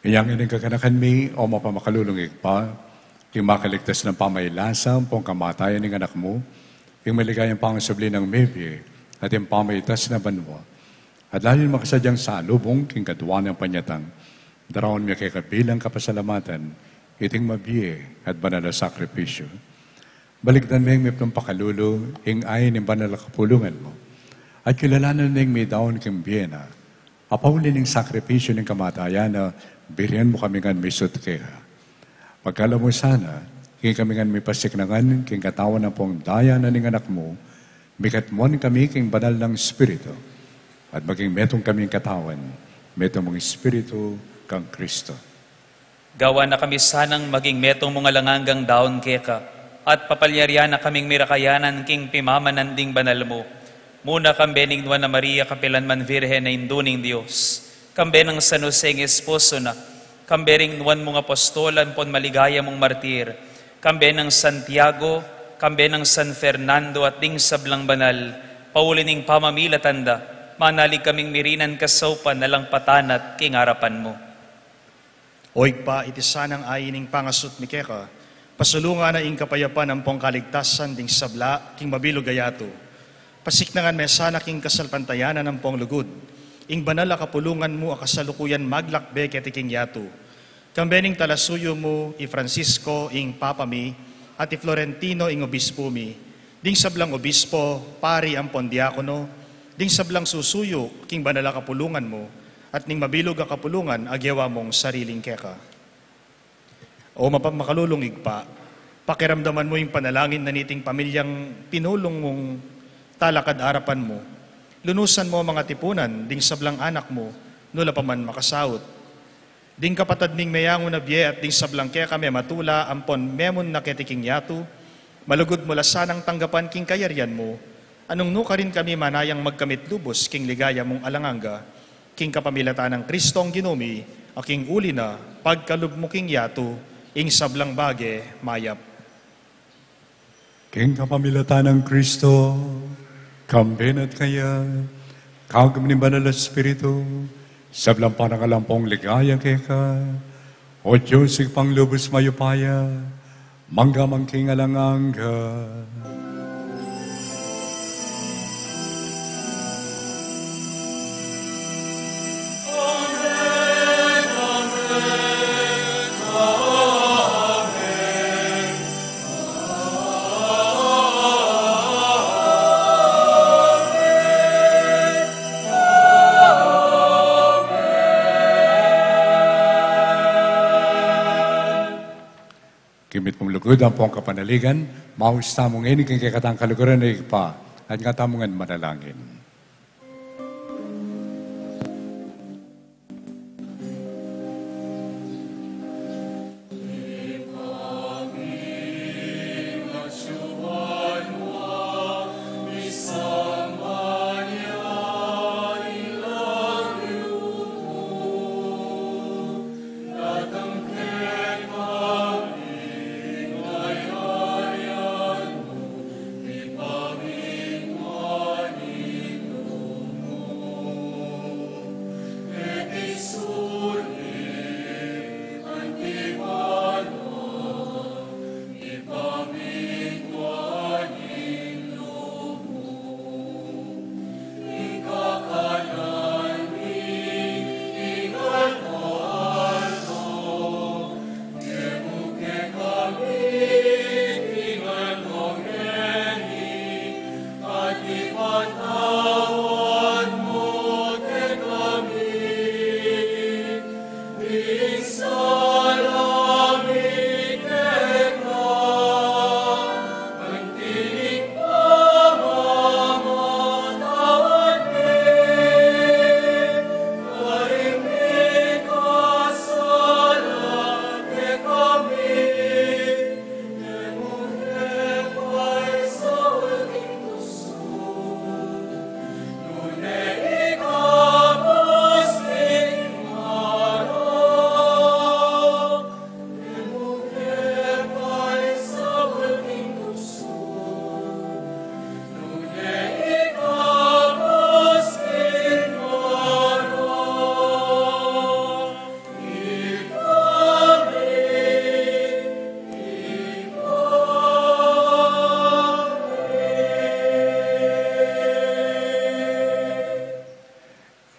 Inya ngeni ing kaganakan mi, o mapamakalulung Ibpa, ing makaligtas nang pamailasa ampong kamatayan ning Anak mu, ing maligayang pangasubli nang mebie, at ing pamaitas na banua, at lalung makasadyang salubung king kaduan nang panyatang, daraun mi keka bilang kapasalamatan iting mabie at banal a sakripisyu. Balikdan meng mipnung pakalulu ing ain ning banal a kapulungan mu, at kilalanan meng midaun king bie na, a pauli ning sakripisyu ning kamatayan na, burian mu kami ngan misut keka. Pagkalub mu sana, king kami ngan mipasiknangan king katawan ampong daya na ning Anak mu, mikatmuan kami king banal nang Espiritu, at maging metung kaming katawan, metung mung Espiritu kang Kristo. Gawan na kami sanang maging metung mung alang anggang daun keka, at papalyarian na kaming mirakayanan king pimamanan ding banal mu. Muna kambe ning Nuan a Maria, kapilan man Virgen a Indu ning Dios, kambe nang San Jose ing esposo na, kambe ring nuan mung apostol ampon maligaya mung martir, kambe nang Santiago, kambe nang San Fernando at ding sablang banal, pauli ning pamamilatan da, manalig kaming mirinan kasaupan alang patanat king arapan mu. O Ibpa, iti sanang ain ning pangasut mi keka, pasulungan na ing kapayapan ampong kaligtasan ding sabla king mabilug a yatu. Pasiknangan me sana king kasalpantayanan ampong lugud ing banal a kapulungan mu a kasalukuyan maglakbe keti king yatu. Kambe ning talasuyu mu, i Francisco, ing Papa mi, at i Florentino, ing obispu mi, ding sablang obispo, pari ampon diakono, ding sablang susuyu king banal a kapulungan mu, at ning mabilug a kapulungan a gewa mung sariling keka. O mapamakalulung Ibpa, pakiramdaman mu ing panalangin na niting pamilyang pinulung mung talakad arapan mu. Lunusan mu ang mga tipunan ding sablang anak mu, nu la pa man makasaut. Ding kapatad ming meyangu na bie at ding sablang keka mematula ampon memun na keti king yatu, malugud mu la sanang tanggapan king kayarian mu, Nung nu karin kami manayang magkamit lubus king ligaya mung alang angga, king kapamilatan nang Kristong Ginu mi, a king uli na, pagkalub mu king yatu ing sablang bage mayap. King kapamilatan nang Kristo, kambe na at kaya, kagum ning Banal a Espiritu, sablang panangalampong ligaya keka, O Dios, Ibpang lubus mayupaya, mangga man king alang angga. King mitmung lugud ampong kapanaligan, maus tamu ngeni king kekatang kaluguran a Ibpa, at nga tamu ngan manalangin.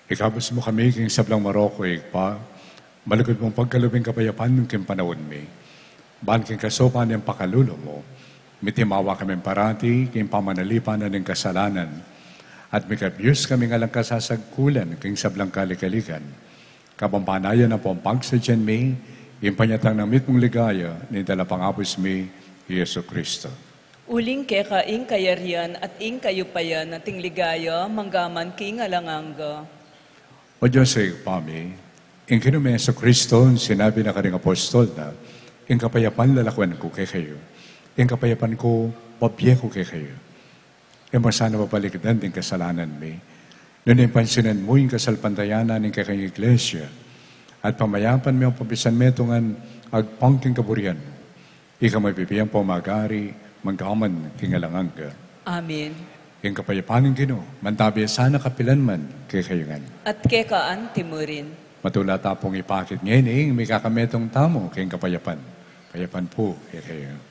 Ikabus mu kami king sablang marok, O Ibpa, malugud mung pagkalub ing kapayapan king panaun mi. Ban king kasaupan ning pakalulu mu, mitimawa kami parati king pamanalipan na ning kasalanan, at mikabus kami ngan lang kasasagkulan king sablang kalikaligan. Kabang panayan na pong pagsadyan mi, ing panyatang nang mitmung ligaya ning Talapangabus mi, Jesu Kristo. Uling keka ing kayarian at ing kayupayan at ing ligaya manggaman king alang angga. O Dios, Ibpa mi, ing Ginu ming Jesu Kristo, sinabi na karing apostol na, ing kapayapan lalakwan ku kekayu, ing kapayapan ku babie ku kekayu. E mu sana babalikdan ding kasalanan mi, nune pansinan mu ing kasalpantayanan ning kekayung Iglesia, at pamayapan me at pabisyan me tung agpang king kaburian mu. Ika mabibie ampong magari, manggaman king alang angga. Amen. Ing kapayapan ning Ginu, mantabi sana kapilan man kekayu ngan. At keka anti mu rin. Matula ta pong ipakit ngeni ing mikakametung tamu king kapayapan. Kapayapan pu kekayu.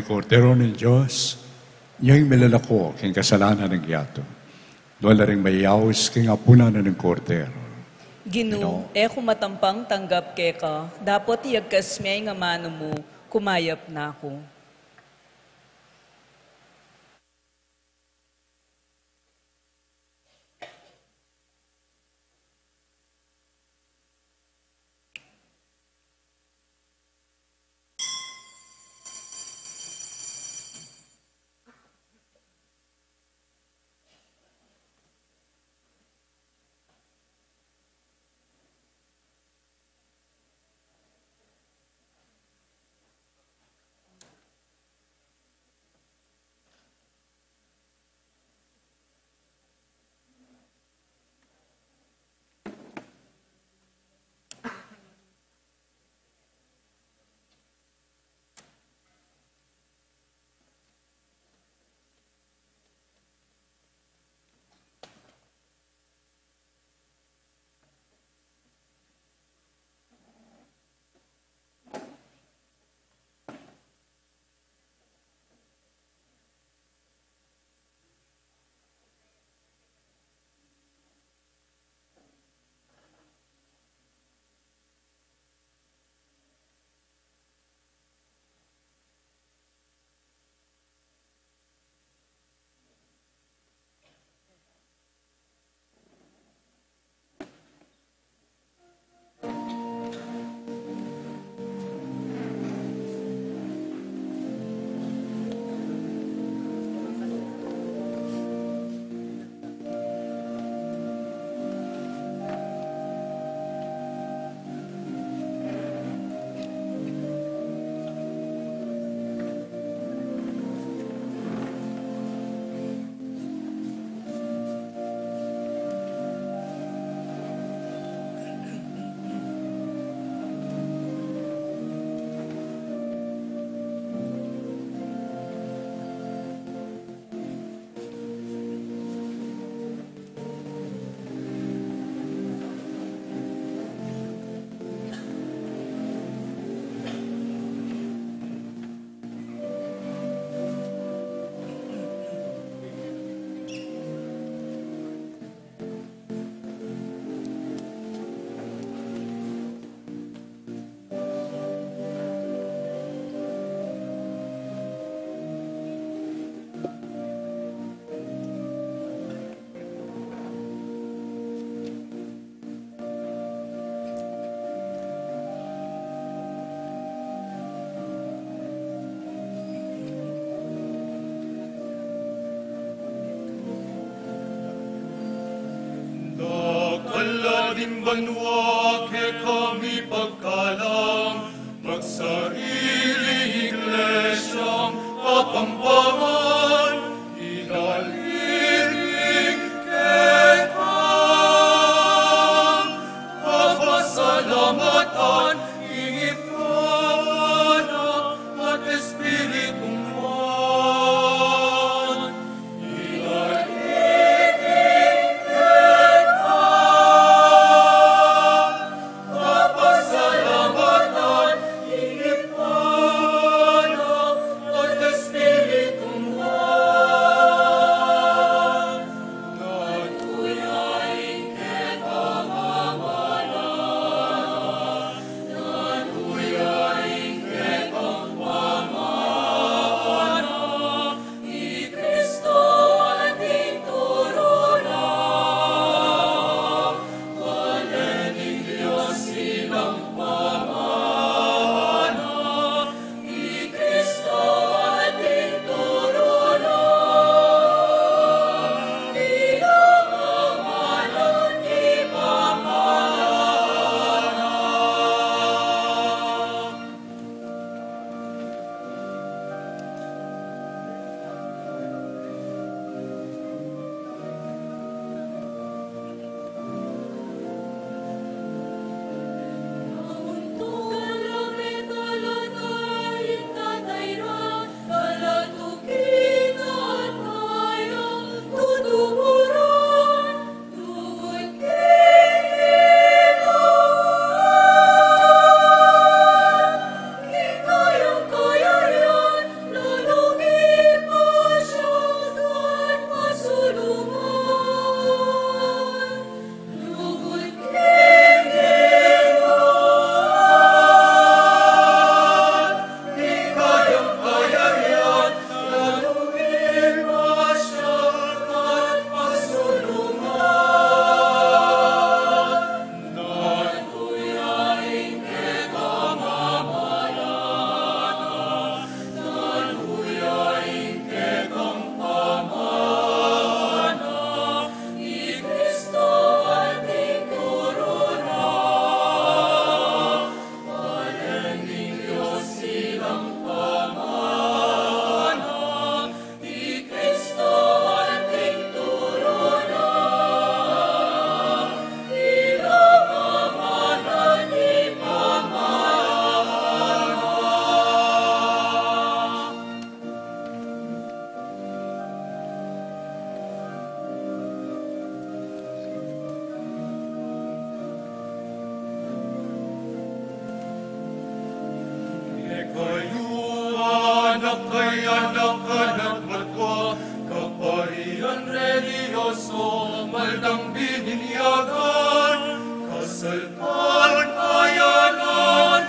Kordero ning Dios, nia ing milalako king kasalanan ning yatu. Nuan la ring mayaus king apunan ning Kordero. Ginu, e ku matampang tanggap keka, dapot iyagkas me ing amanu mu, kumayap na ku. Dakal la ding banua kekami pagkalam, magsarili Iglesia Kapampangan, idalili keka, pasalamatan ing Ibpa, Anak, at Espiritu Santo. Kaya na kanat matwa, kaparian religyoso, maldang bininyagan, kasalpan, kayanan,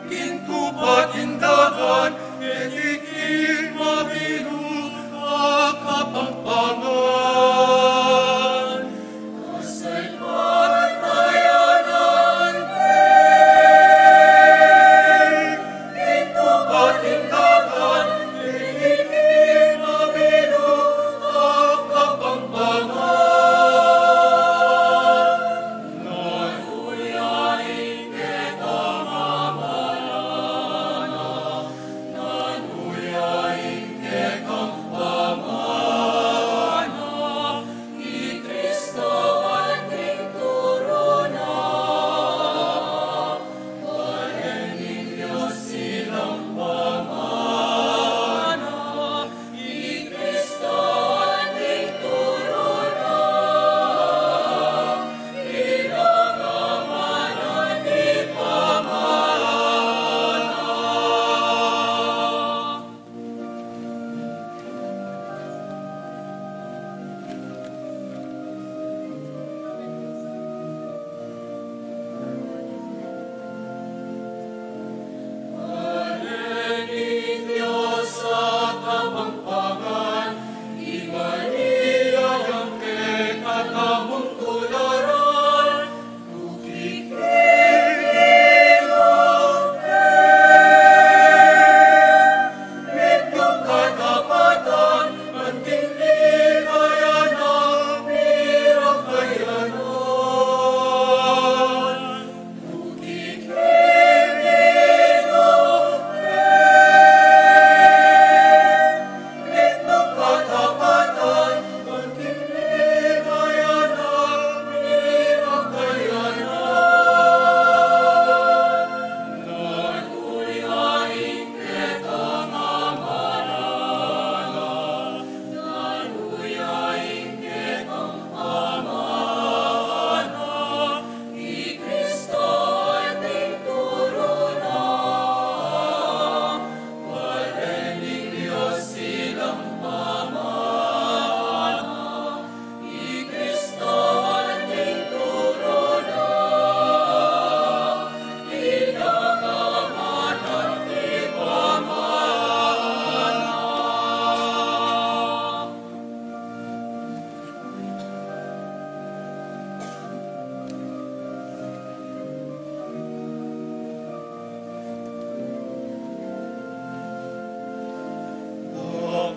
gintu patindagan, keti king mabilug a Kapampangan.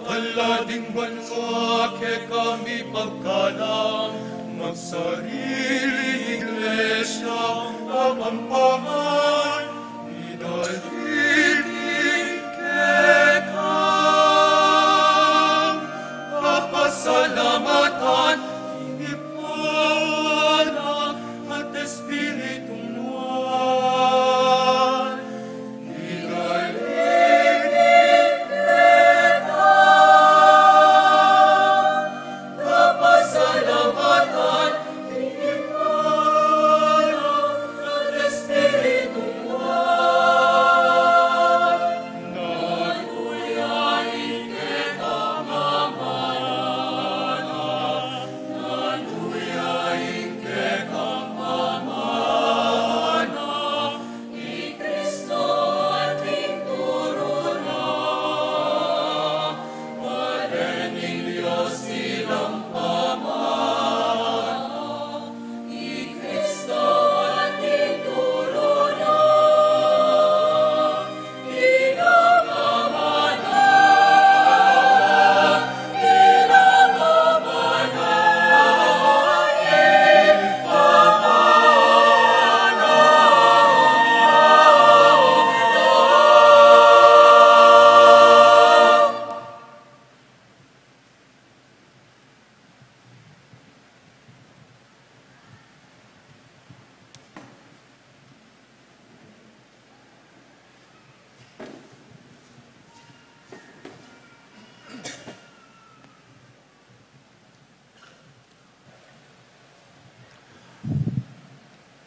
Ala ding banua kekami pagkalang, magsariling iglesia, Kapampangan, idalili keka, kapasalamatan, king Ibpa, Anak, at Espiritu Nuan.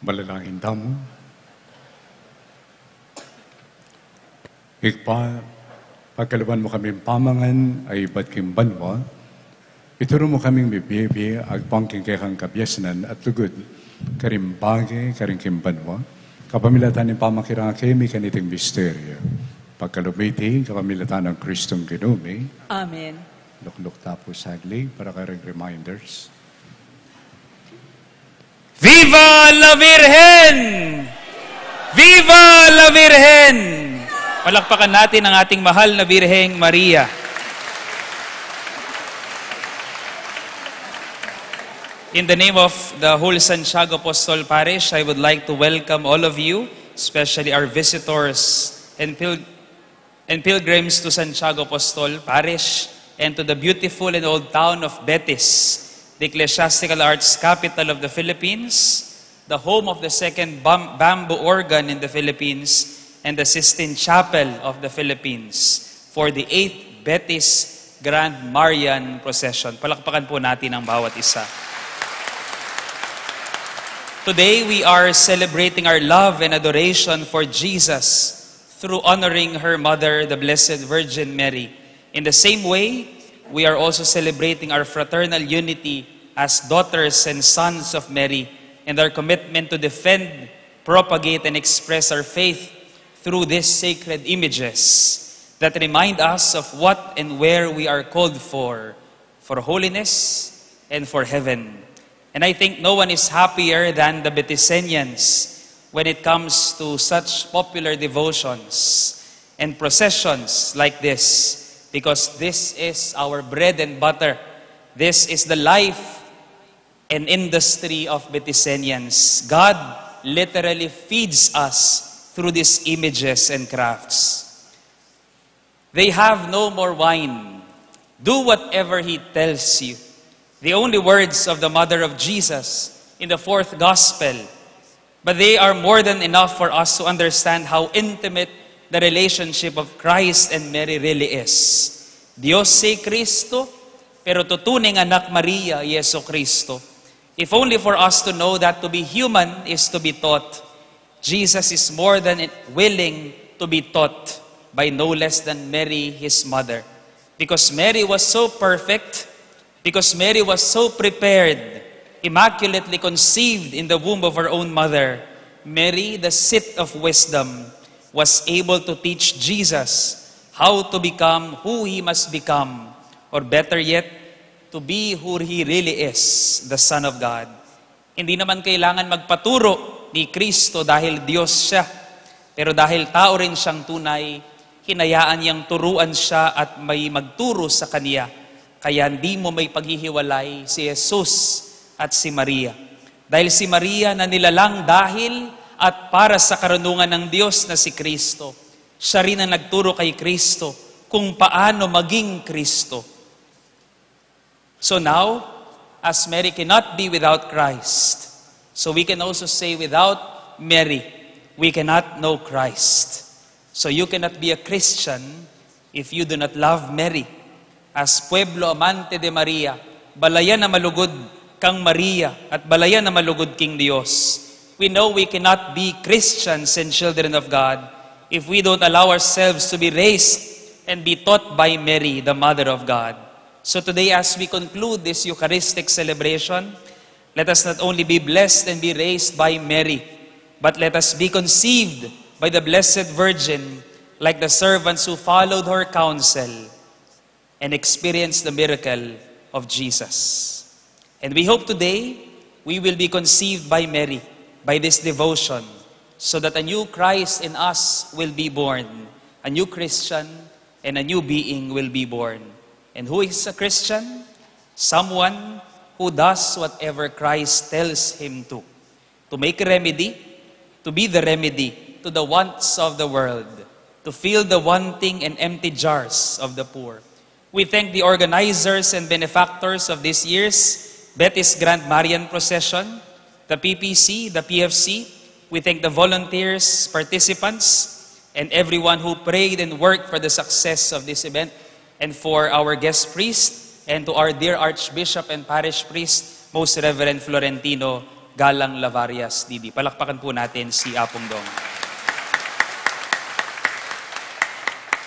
Manalangin tamu. Ibpa, pagkaluban mu kaming pamangan a ibat king banua, ituru mu kaming mibie-bie agpang king kekang kabiasnan at lugud, karing bage, karing king banua, kapamilatan ning pamakirake mi kaniting misteryu. Pagkalub mi iti kapamilatan nang Kristong Ginu mi. Amen. Lukluk ta pu saglit para karing reminders. Viva la Virgen! Viva la Virgen! Palakpakan natin ang ating mahal na Birheng Maria. In the name of the whole Santiago Apostol Parish, I would like to welcome all of you, especially our visitors and pil- and pilgrims to Santiago Apostol Parish and to the beautiful and old town of Betis, the ecclesiastical arts capital of the Philippines, the home of the second bam-, bamboo organ in the Philippines, and the Sistine Chapel of the Philippines, for the eighth Betis Grand Marian Procession. Palakpakan po natin ang bawat isa. Today, we are celebrating our love and adoration for Jesus through honoring her mother, the Blessed Virgin Mary. In the same way, we are also celebrating our fraternal unity as daughters and sons of Mary and our commitment to defend, propagate, and express our faith through these sacred images that remind us of what and where we are called for, for holiness and for heaven. And I think no one is happier than the Betisenians when it comes to such popular devotions and processions like this, because this is our bread and butter. This is the life and industry of Betisenians. God literally feeds us through these images and crafts. They have no more wine. Do whatever he tells you. The only words of the mother of Jesus in the fourth gospel, but they are more than enough for us to understand how intimate the relationship of Christ and Mary really is. Dios si Kristo, pero tutuning anak Maria, Jesucristo. If only for us to know that to be human is to be taught, Jesus is more than willing to be taught by no less than Mary, his mother. Because Mary was so perfect, because Mary was so prepared, immaculately conceived in the womb of her own mother, Mary, the seat of wisdom, was able to teach Jesus how to become who he must become, or better yet, to be who he really is, the Son of God. Hindi naman kailangan magpaturo ni Kristo dahil Diyos siya. Pero dahil tao rin siyang tunay, hinayaan niyang turuan siya at may magturo sa kanya. Kaya hindi mo maipaghihiwalay si Jesus at si Maria. Dahil si Maria na nilalang dahil at para sa karunungan ng Diyos na si Kristo, siya rin ang nagturo kay Kristo kung paano maging Kristo. So now, as Mary cannot be without Christ, so we can also say without Mary, we cannot know Christ. So you cannot be a Christian if you do not love Mary. As pueblo amante de Maria, balayan a malugud kang Maria at balayan a malugud king Dios. We know we cannot be Christians and children of God if we don't allow ourselves to be raised and be taught by Mary, the Mother of God. So today, as we conclude this Eucharistic celebration, let us not only be blessed and be raised by Mary, but let us be conceived by the Blessed Virgin, like the servants who followed her counsel and experience the miracle of Jesus. And we hope today we will be conceived by Mary, by this devotion, so that a new Christ in us will be born, a new Christian and a new being will be born. And who is a Christian? Someone who does whatever Christ tells him to. To make remedy, to be the remedy to the wants of the world, to fill the wanting and empty jars of the poor. We thank the organizers and benefactors of this year's Betis Grand Marian Procession, the P P C, the P F C. We thank the volunteers, participants, and everyone who prayed and worked for the success of this event, and for our guest priest, and to our dear Archbishop and Parish Priest, Most Reverend Florentino Galang Lavarias, D D. Palakpakan po natin si Apung Dong.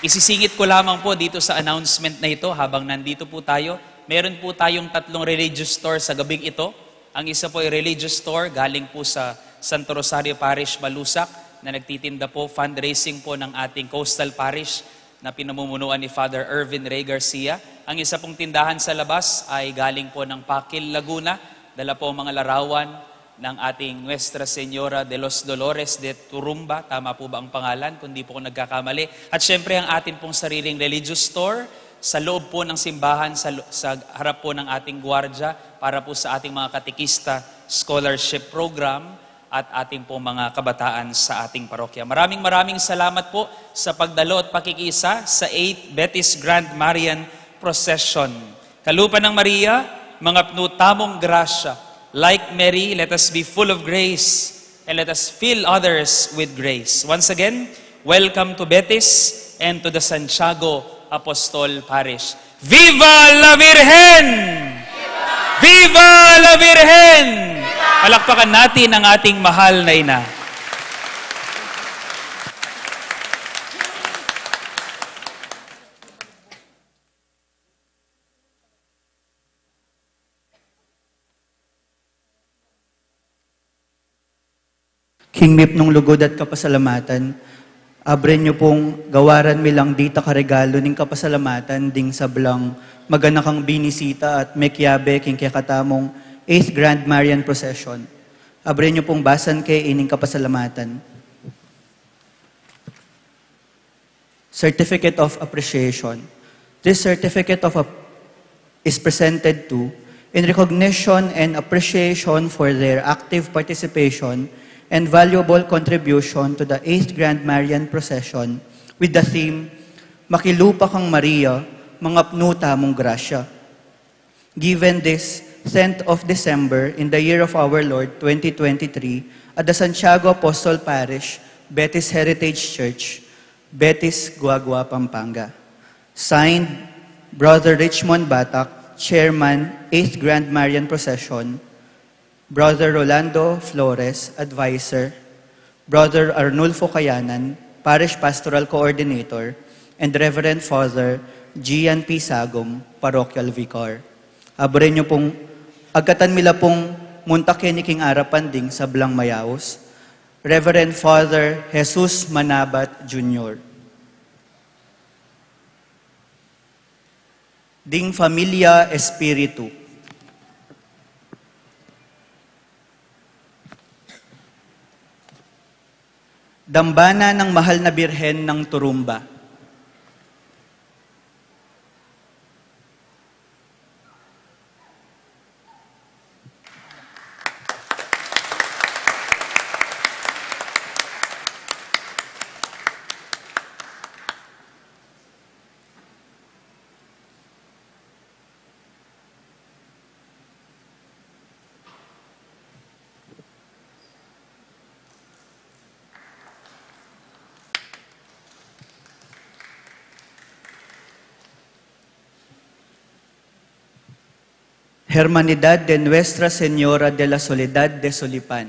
Isisingit ko lamang po dito sa announcement na ito habang nandito po tayo. Meron po tayong tatlong religious tour sa gabing ito. Ang isa po ay religious tour galing po sa Santo Rosario Parish, Malusac, na nagtitinda po, fundraising po ng ating coastal parish na pinamumunuan ni Father Ervin Ray Garcia. Ang isa pong tindahan sa labas ay galing po ng Pakil, Laguna. Dala po ang mga larawan ng ating Nuestra Señora de los Dolores de Turumba. Tama po ba ang pangalan? Kung di po ako nagkakamali. At syempre, ang atin pong sariling religious tour sa loob po ng simbahan, sa, lo- sa harap po ng ating gwardiya para po sa ating mga katekista scholarship program at ating pong mga kabataan sa ating parokya. Maraming maraming salamat po sa pagdalo at pakikisa sa eighth Betis Grand Marian Procession. Kalupa ng Maria, mangapnu tamung grasya. Like Mary, let us be full of grace and let us fill others with grace. Once again, welcome to Betis and to the Santiago Apostol Parish. Viva la Virgen! Viva la Virgen! Palakpakan natin ang ating mahal na ina. King mipnung lugud at kapasalamatan, abre niyo pung gawaran mi lang dita karegalu ning kapasalamatan ding sablang maganakang binisita at mekiabe king kekatamung eighth Grand Marian Procession. Abre niyo pung basan ke ining kapasalamatan. Certificate of Appreciation. This certificate of ap- is presented to in recognition and appreciation for their active participation and valuable contribution to the eighth Grand Marian Procession with the theme, Makilupa kang Maria, mangapnu tamung grasya. Given this tenth of December in the year of our Lord twenty twenty-three at the Santiago Apostol Parish, Betis Heritage Church, Betis, Guagua, Pampanga. Signed, Brother Richmond Batak, Chairman, eighth Grand Marian Procession, Brother Rolando Flores, Advisor, Brother Arnulfo Kayanan, Parish Pastoral Coordinator, and Reverend Father Gian P. Sagum, Parochial Vicar. Abre niyo pung agkatan mi la pung munta keni king arapan ding sablang mayaus, Reverend Father Jesus Manabat Junior. Ding Familia Espiritu. Dambana ng Mahal na Birhen ng Turumba. Hermanidad de Nuestra Señora de la Soledad de Solipan.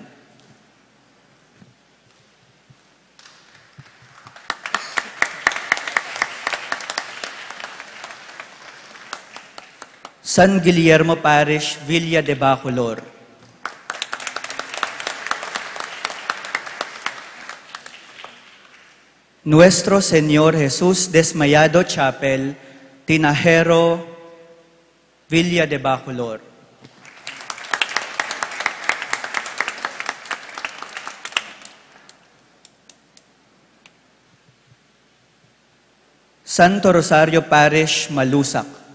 San Guillermo Parish, Villa de Bacolor. Nuestro Señor Jesus Desmayado Chapel, Tinajero, Villa de Bacolor. Santo Rosario Parish, Malusac.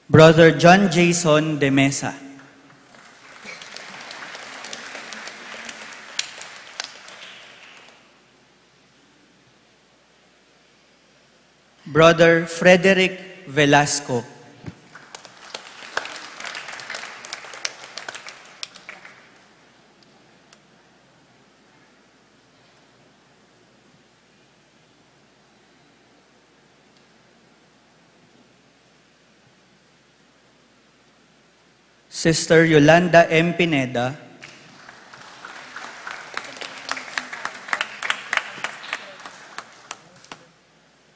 Brother John Jason de Mesa. Brother Frederick Velasco. Sister Yolanda M. Pineda.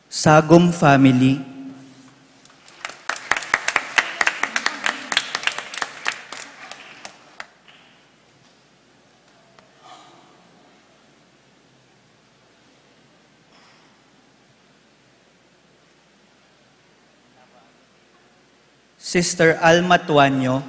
Sagum family. Sister Alma Tuanyo.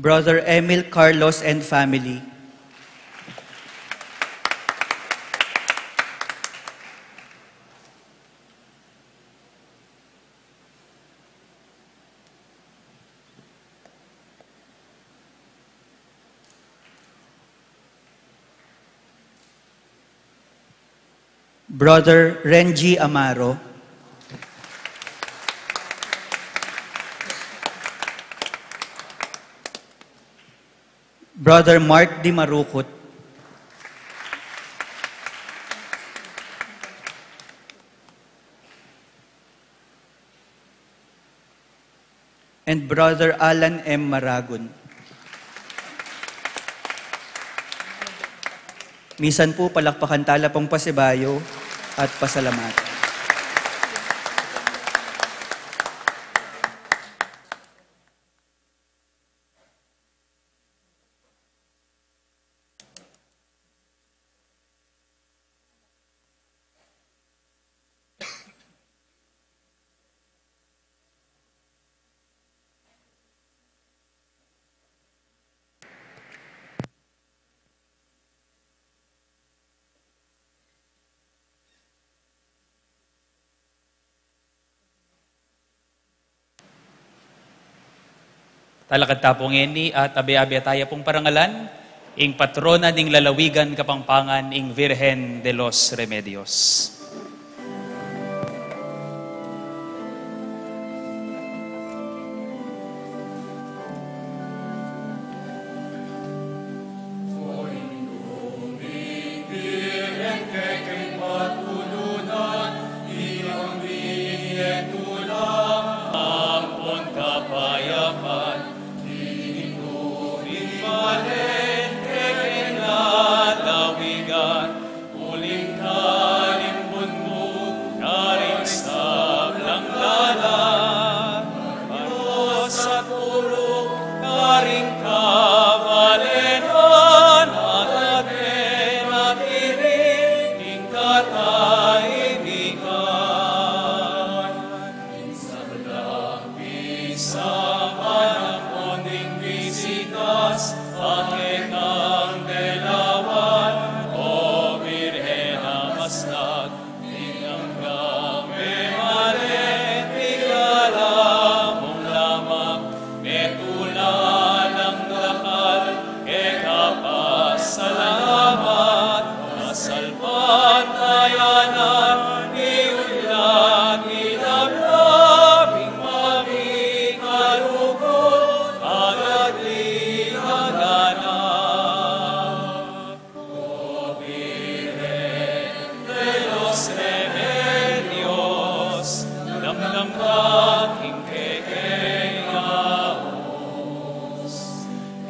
Brother Emil Carlos and family. Brother Renji Amaro. Brother Mark Di Marukut. And Brother Alan M. Maragon. Misan po, palakpakan tala pong pasibayu at pasalamatan. Talakad ta pu ngeni at abe-abe taya pung parangalan ing patrona ning lalawigan Kapampangan, ing Virgen de los Remedios. Uling talimbun mu karing sablang lalam, Dios at pulung karing kabalenan, at atin at iring ing katahimikan. Ing sablang pisang ampon ing bisitas, a ketang delawan, O Birhen a maslag, ing anggang memalen, pigala mung lamak, metulan ang dakal, keka pasalamat, pasalpantayanan, iulat, idamdam ing mamikalugud, agad ing maganap. O Virgen de los Remedios, damdam ka king kekeng aus.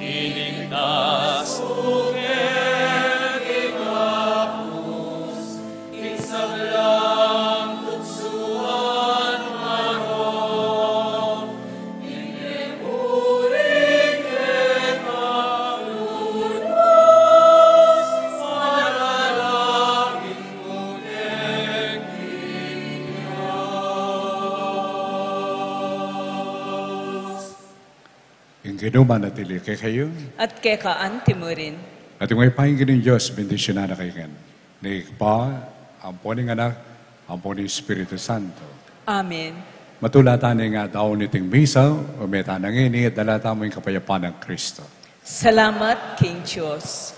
Iligtas mu kami, Ibus, king sablang tuksuan, Ibus, ing muli kekang lunas, panalangin mu kekang Dios. Ing Ginu manatili kekayu. At keka anti murin. At ing Ibpa ning Ginu Dios, bendisyunan na kayu ngan ning Ibpa, ampo ning Anak, ampo ning Espiritu Santo. Amen. Matula tana ing daun niting misa, ume tana ngeni, dala tamu ing kapayapan nang Kristo. Salamat king Dios.